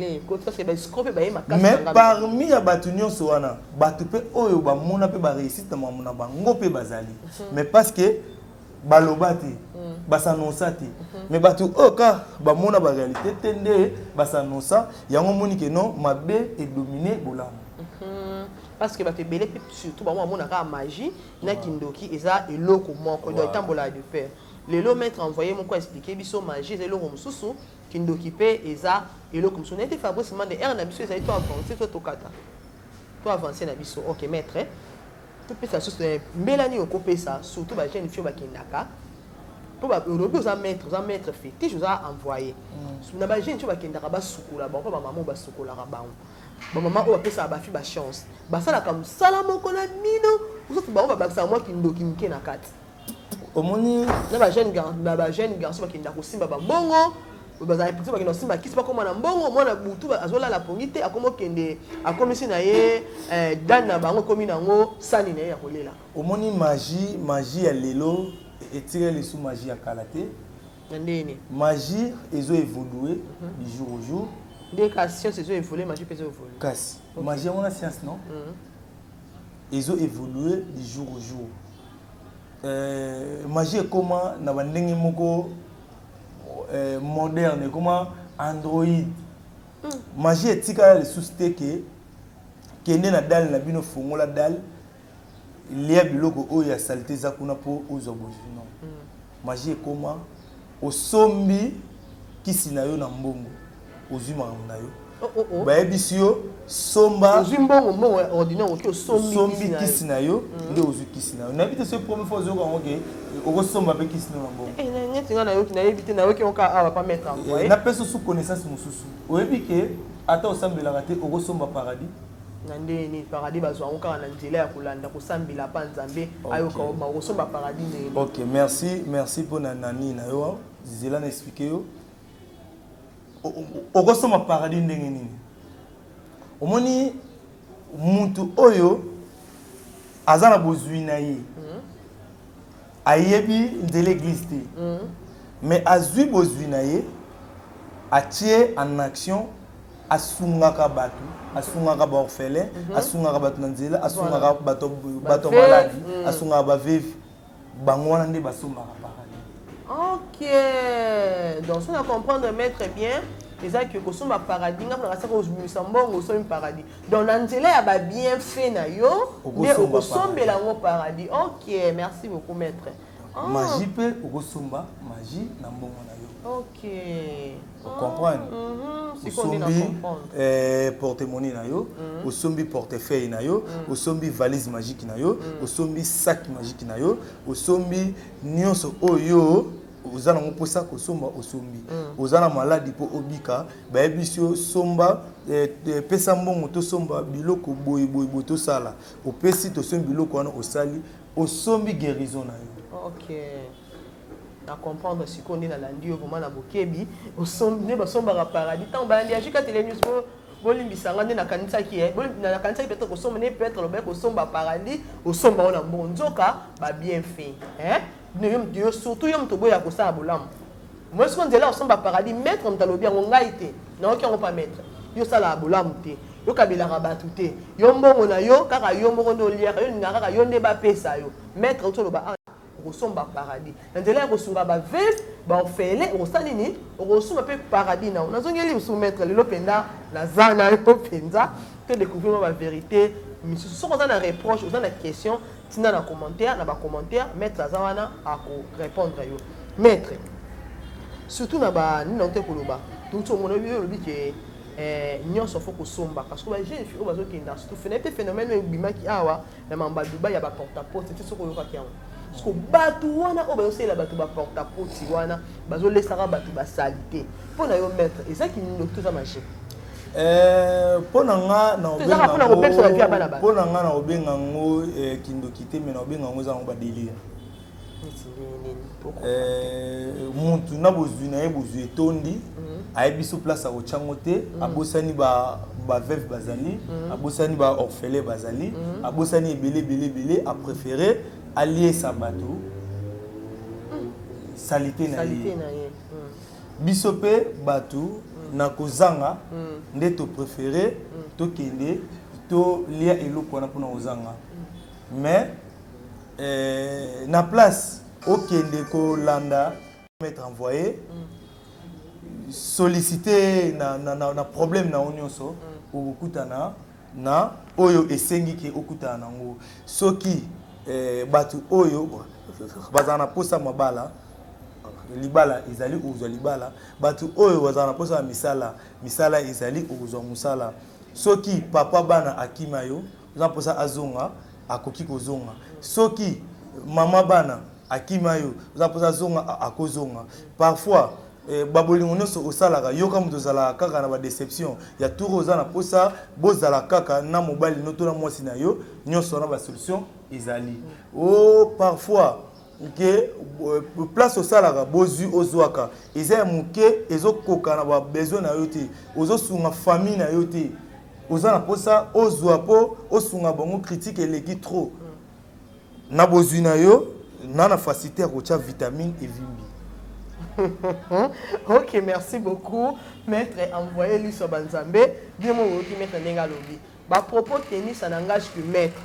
Speaker 2: Mais parmi ya bato nyonso wana, bato mpe oyo bamona mpe baréussite na makambo na bango mpe bazali, mais parce que baloba te, bas'annonça te. Mais bato oyo ka bamona baréalité te nde bas'annonça yango. Omoni ke non, mabe edomine bolamu.
Speaker 1: Parce que bato ebele mpe surtout bango bamonaka magie na kindoki eza eloko moko, donc etambolaka de pair. Lelo maître envoyé moko expliquer biso magie eza eloko mosusu, kindoki mpe eza eloko mosusu. Nete Fabrice Mande aire na biso ezali to avance to tokata to avance na biso. Ok maître, topesa susu mbela nini okopesa, surtout bajeune fille bakendaka, mpo olobi oza maître, oza maître fétiche, oza envoyé na bajeune fille bakendaka basukola bango, mpo bamama oyo basukolaka bango, bamama oyo bapesaka bafille bachance, basalaka mosala moko na bino, mosusu bango babakisaka mwa kindoki mike na kati.
Speaker 2: Omoni,
Speaker 1: na bajeune garçon bakendaka kosimba bambongo, bazala plutôt bakenda kosimba kisi, bakóma na mbongo. Mwana butu azolala pongi te, akómi okende, akomisi na ye dane na bango, ekómi nango sani na ye ya kolela.
Speaker 2: Omoni, magie ya lelo etikali lisusu magie ya kala te.
Speaker 1: Na ndeni?
Speaker 2: Magie ezo évolue du jour au jour.
Speaker 1: Nde ka science ezo évolue, magie mpe ezo évolue.
Speaker 2: Kasi magie yango na science, non, ezo évolue du jour au jour. Magie ekóma na bandenge moko moderne, ekóma android. Magie etikala lisusu te ke kende na dalle na bino, fongola dalle, lia biloko oyo ya saleté eza kuna mpo ozwa bozwi. Non, magie ekóma osombi kisi na yo na mbongo, ozwi makambo na yo.
Speaker 1: Oh.
Speaker 2: Bayebisi yo somba.
Speaker 1: Ozwi mbongo, mbongo ya ordinaire, oki osombi.
Speaker 2: Osombi kisi na yo nde ozwi kisi na yo. Nayebi te soki première fois ozoyoka yango ke okosomba mpe kisi no na mbongo.
Speaker 1: Neti nga nayoki, nayebi te, nayoki yango kaka awa pa maître envoyé.
Speaker 2: Napesa osu connaissance mosusu. Oyebi ke ata osambelaka te, okosomba paradis.
Speaker 1: Na ndeni paradis bazwa yango kaka na nzela ya kolanda kosambela pa Nzambe ayoka oma, okosomba paradis ndenge?
Speaker 2: Ok, merci, merci mpona nani na yo. Zela na explique yo okosomba paradis ndenge nini. Omoni, mutu oyo aza na bozwi na ye, ayebi nzela église te, mais azwi bozwi na ye, atie en action, asungaka bato, asungaka baorphelin, asungaka bato na nzela, asungaka bato maladi, asungaka baveuve, bango wana nde basombaka paradis.
Speaker 1: Ok, donc so na comprendre maître bien. Eza ke kosomba paradis, nga mpona kasaka ozobimisa mbongo osombi paradis. Donc na nzela ya babienfait na yo nde
Speaker 2: Okosomba.
Speaker 1: Okosombela yango paradis. Ok, merci beaucoup, maître. Ah,
Speaker 2: Magie mpe, okosomba magie na mbongo na yo. Ocomprendre?
Speaker 1: Sikoyo nde na
Speaker 2: Osombi
Speaker 1: comprendre.
Speaker 2: Porte-monnaie na yo, osombi portefeuille na yo, osombi valise magique na yo, osombi sac magique na yo, osombi nyonso oyo oza nango mposa kosomba. Osombi, oza na maladi, mpo obika, bayebisi yo somba, pesa mbongo, tosomba biloko boye boye boye, tosala. Opesi, tosombi biloko wana, osali, osombi guérison na yo.
Speaker 1: Ok, na comprendre sikoyo nde nalandi yo vraiment na bokebi. Nde basombaka paradis. Ntango balandi ya Jika Tele News, bolimbisanga nde nakanisaki, nakanisaki peut-être kosomba nde, peut-être lobaki kosomba paradis, osomba ngo na mbongo, nzoka babienfait. Yo surtout, yo moto oboya kosala bolamu, moi siko nzela osomba paradis. Maître moto alobi yango, ngai te, nayoki yango pa maître. Yo osalaka bolamu te, yokabelaka bato te, yo mbongo na yo kaka yo moko nde oliaka, yo olingaka kaka yo nde bapesa yo. Maître oti oloba okosomba paradis na nzela ya kosunga baveuve, baorphelin. Okosala nini? Okosomba mpe paradis na yo. Nazongeli lisusu, maître, lelo mpenza naza na yo mpenza to découvrir mwa bavérité misusu. Soki oza na reproche, oza na question, ntina na commentaire, na bacommentaire, maître aza wana, akorépondre yo. Maître, surtout na banini na te koloba, touti omona yo olobi ke nyonso fo kosomba, parce que bajeune fille oyo bazokenda, surtout fena te, phénomène oyo ebimaki awa na mambo ya Dubai ya baporte-à-porte te, soki oyokaki yango. Parce que bato wana oyo bazosalela bato baporte-à-porte wana, bazolesaka bato basali te. Mpo na yo, maître, eza kindoki to eza magie?
Speaker 2: Mpo na nga,
Speaker 1: Ezaka mpona kobebisa ba vie ya bana bato.
Speaker 2: mpo na nga, na kobenga yango kindoki te, mais na kobenga yango eza yango badélire.
Speaker 1: Neti nini?
Speaker 2: Mutu na bozwi na ye, bozwi etondi, ayebi so place akotyango te, abosani baveuve bazali, abosani baorphelin bazali, abosani ebele ebele ebele, apréféré aliesa bato saleté na
Speaker 1: saleté
Speaker 2: ye.
Speaker 1: Na ye.
Speaker 2: Biso mpe bato na kozanga nde topréféré tokende tolia eloko wana mpona kozanga. Mais na place okende kolanda maître envoyé, sollicité na problème na yo nyonso, okokutana na oyo esengi ke okutana nango. Soki bato oyo bazala na posa mabala, libala ezali, okozwa libala. Bato oyo bazala na posa ya misala, misala ezali, okozwa mosala. Soki papa bana akima yo, oza mposa azonga, akoki kozonga. Soki mama bana akima yo, oza mposa azonga, akozonga. Parfois babolingo nyonso osalaka, yoka moto ozalaka kaka na badéception ya tour, oza na mposa bozala kaka na mobali no to na mwasi na yo, nyonso wana basolution ezali. O parfois ke place osalaka, bozwi ozwaka eza ya moke, ezokoka na babesoin na yo te, ozosunga famille na yo te, oza na mposa ozwa mpo osunga bango, critique eleki trop na bozwi na yo, na facilité ya kotya vitamine evimbi.
Speaker 1: Ok, merci beaucoup, maître envoyé liso banzambe. Bien mo oyoki maître ndenge alobi bapropos tenus, ça n'engage que maître,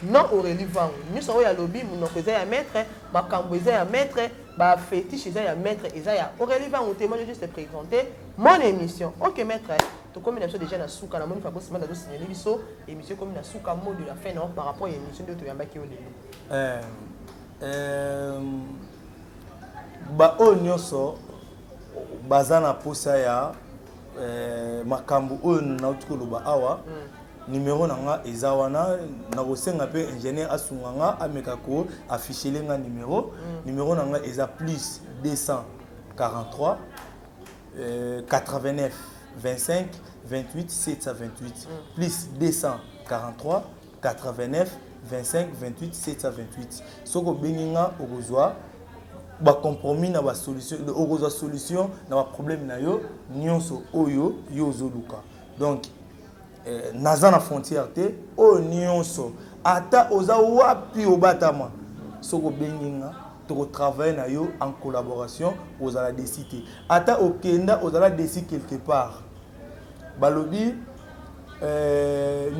Speaker 1: non Aurélie Vangu. Nyonso oyo alobi, monoko eza ya maître, makambo eza ya maître, bafétiche eza ya maître, eza ya Aurélie Vangu te. Moi, je juste présenter mon émission. Ok maître, tokomi na biso déjà na suka. Namoni Fabrice Manda azosignale biso émission ekomi na suka. Mot de la fin non par rapport ya émission nde toyambaki yo lelo?
Speaker 2: Baoyo nyonso baza na posa ya makambo oyo nauti koloba awa, numéro na nga eza wana. Nakosenga mpe ingénieur asunga nga, ameka ko affichele nga numéro. Numéro na nga eza plus 243 89 25 28 728, plus 243 89 25 28 728. Soki obengi nga, okozwa bacompromis na basolution, okozwa solution na baproblème na yo nyonso oyo yo ozoluka. Donc naza na frontière te. Oyo nyonso, ata oza wapi obatama, soki obengi nga, tokotravaille na yo en collaboration. Ozala déçu te. Ata okenda, ozala déçu quelque part, balobi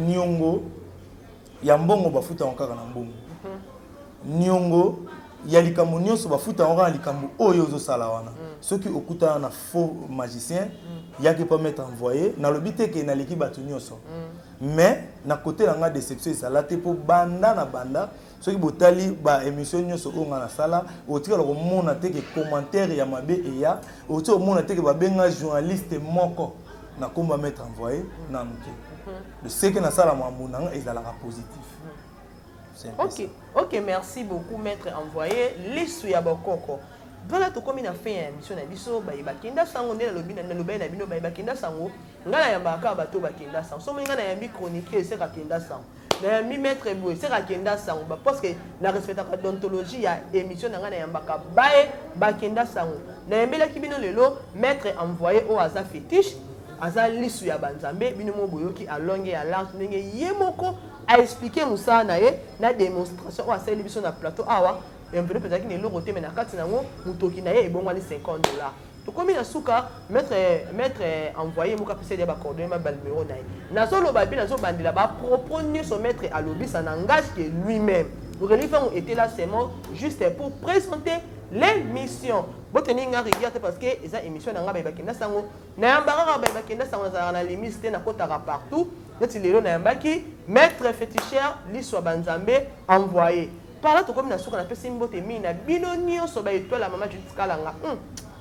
Speaker 2: niongo ya mbongo bafutaka kaka na mbongo, niongo. Ya likambo nyonso bafuta yango kaka likambo oyo ozosala wana. Soki okutana na faux magicien, yaki pa maître envoyé. Nalobi te ke naleki bato nyonso, mais na côté na nga, déception ezala te, mpo banda na banda, soki botali baémission nyonso oyo nga nasala, otikala komona te ke commentaire ya mabe eya. Otika komona te ke babenga journaliste moko na nkombo ya maître envoyé nanu te. Le seke nasala makambo na nga ezalaka positif. C'est un peu.
Speaker 1: Ok, merci beaucoup, maître envoyé lisu ya bokoko. Voilà, tokomi na fin ya émission na biso. Bayebaki sango nde nalobi, nalobai na bino, bayebaki sango. Ngai nayambaka kaka bato bakenda sango. Soki ngai nayambi chroniqueur, eseka akenda sango. Nayambi maître boye, eseka akenda sango, parce que na respectaka déontologie ya émission na ngai. Nayambaka baye bakenda sango. Nayambelaki bino lelo maître envoyé oyo aza fétiche, aza lisu ya banzambe. Bino mo boyoki à longue ya large ndenge ye moko aexpliquer mosala na ye na démonstration oyo asaleli biso na plateau awa. Enveloppe ezalaki na eloko te, me na kati nango motoki na ye ebongwani 50 $. Tokomi na suka. Maître envoyé moko apesa ya bacoordonnées ma banuméro na ye. Nazoloba bi nazobandela bapropos nyonso maître alobi, ça n'engage que lui-même. Aurélie Vangu était là seulement juste pour présenter l'émission. Boteni nga rigueur te, parce que eza émission na nga. Bayebaki sango, nayambaka kaka bayebaki sango. Nazalaka na limite te, nakotaka partout. Neti lelo nayambaki maître féticheur liso ya banzambe envoyé. Par là tokomi na suka. Napesi mbote mingi na bino nyonso, baétoile ya mama Judith Kalanga.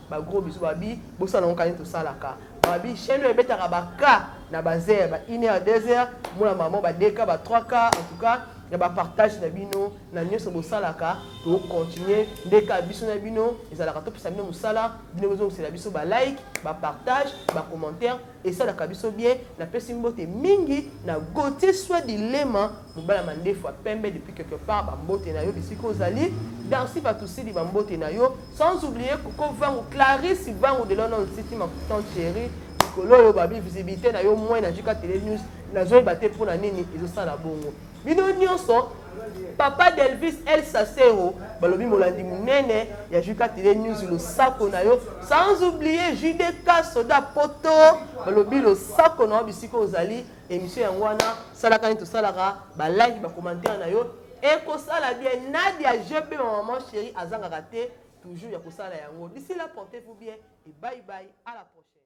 Speaker 1: Bagros bisous. Babi bosala ngo kani tosalaka, babi chaîne oyo ebetaka baka na baheure ba 1 heure, 2 heures, mona mama ba 2 k, ba 3 k. En tout cas, ya bapartage na bino na nyonso bosalaka, tocontinue ndeka biso na bino. Ezalaka topesa bino mosala, bino bozongisela biso balike, bapartage, bacommentaire, esalaka biso bien. Napesi mbote mingi na Gautier Soi Dilema, mobala mandefu ya pembe depuis quelque part. Bambote na yo bisika ozali. Darcy Patusili, bambote na yo. Sans oublier Koko Vangu, Clarisse Vangu de London City, ma tante chérie. Likolo oyo babi visibilité na yo moins na Jika Télé News, nazoyeba te mpona nini ezosala bongo. Bino nyonso, papa Delvis El Sacero, balobi molandi monene ya Jika Télé News, losako na yo. Sans oublier JDK Soda Poto, balobi losako na yo bisika ozali. Émission yango wana, salaka nini tosalaka, balike, bacommentaire na yo ekosala bien. Nadia GP, ma maman chérie, azangaka te toujours ya kosala yango. D'ici là, portez-vous bien et bye bye, à la prochaine.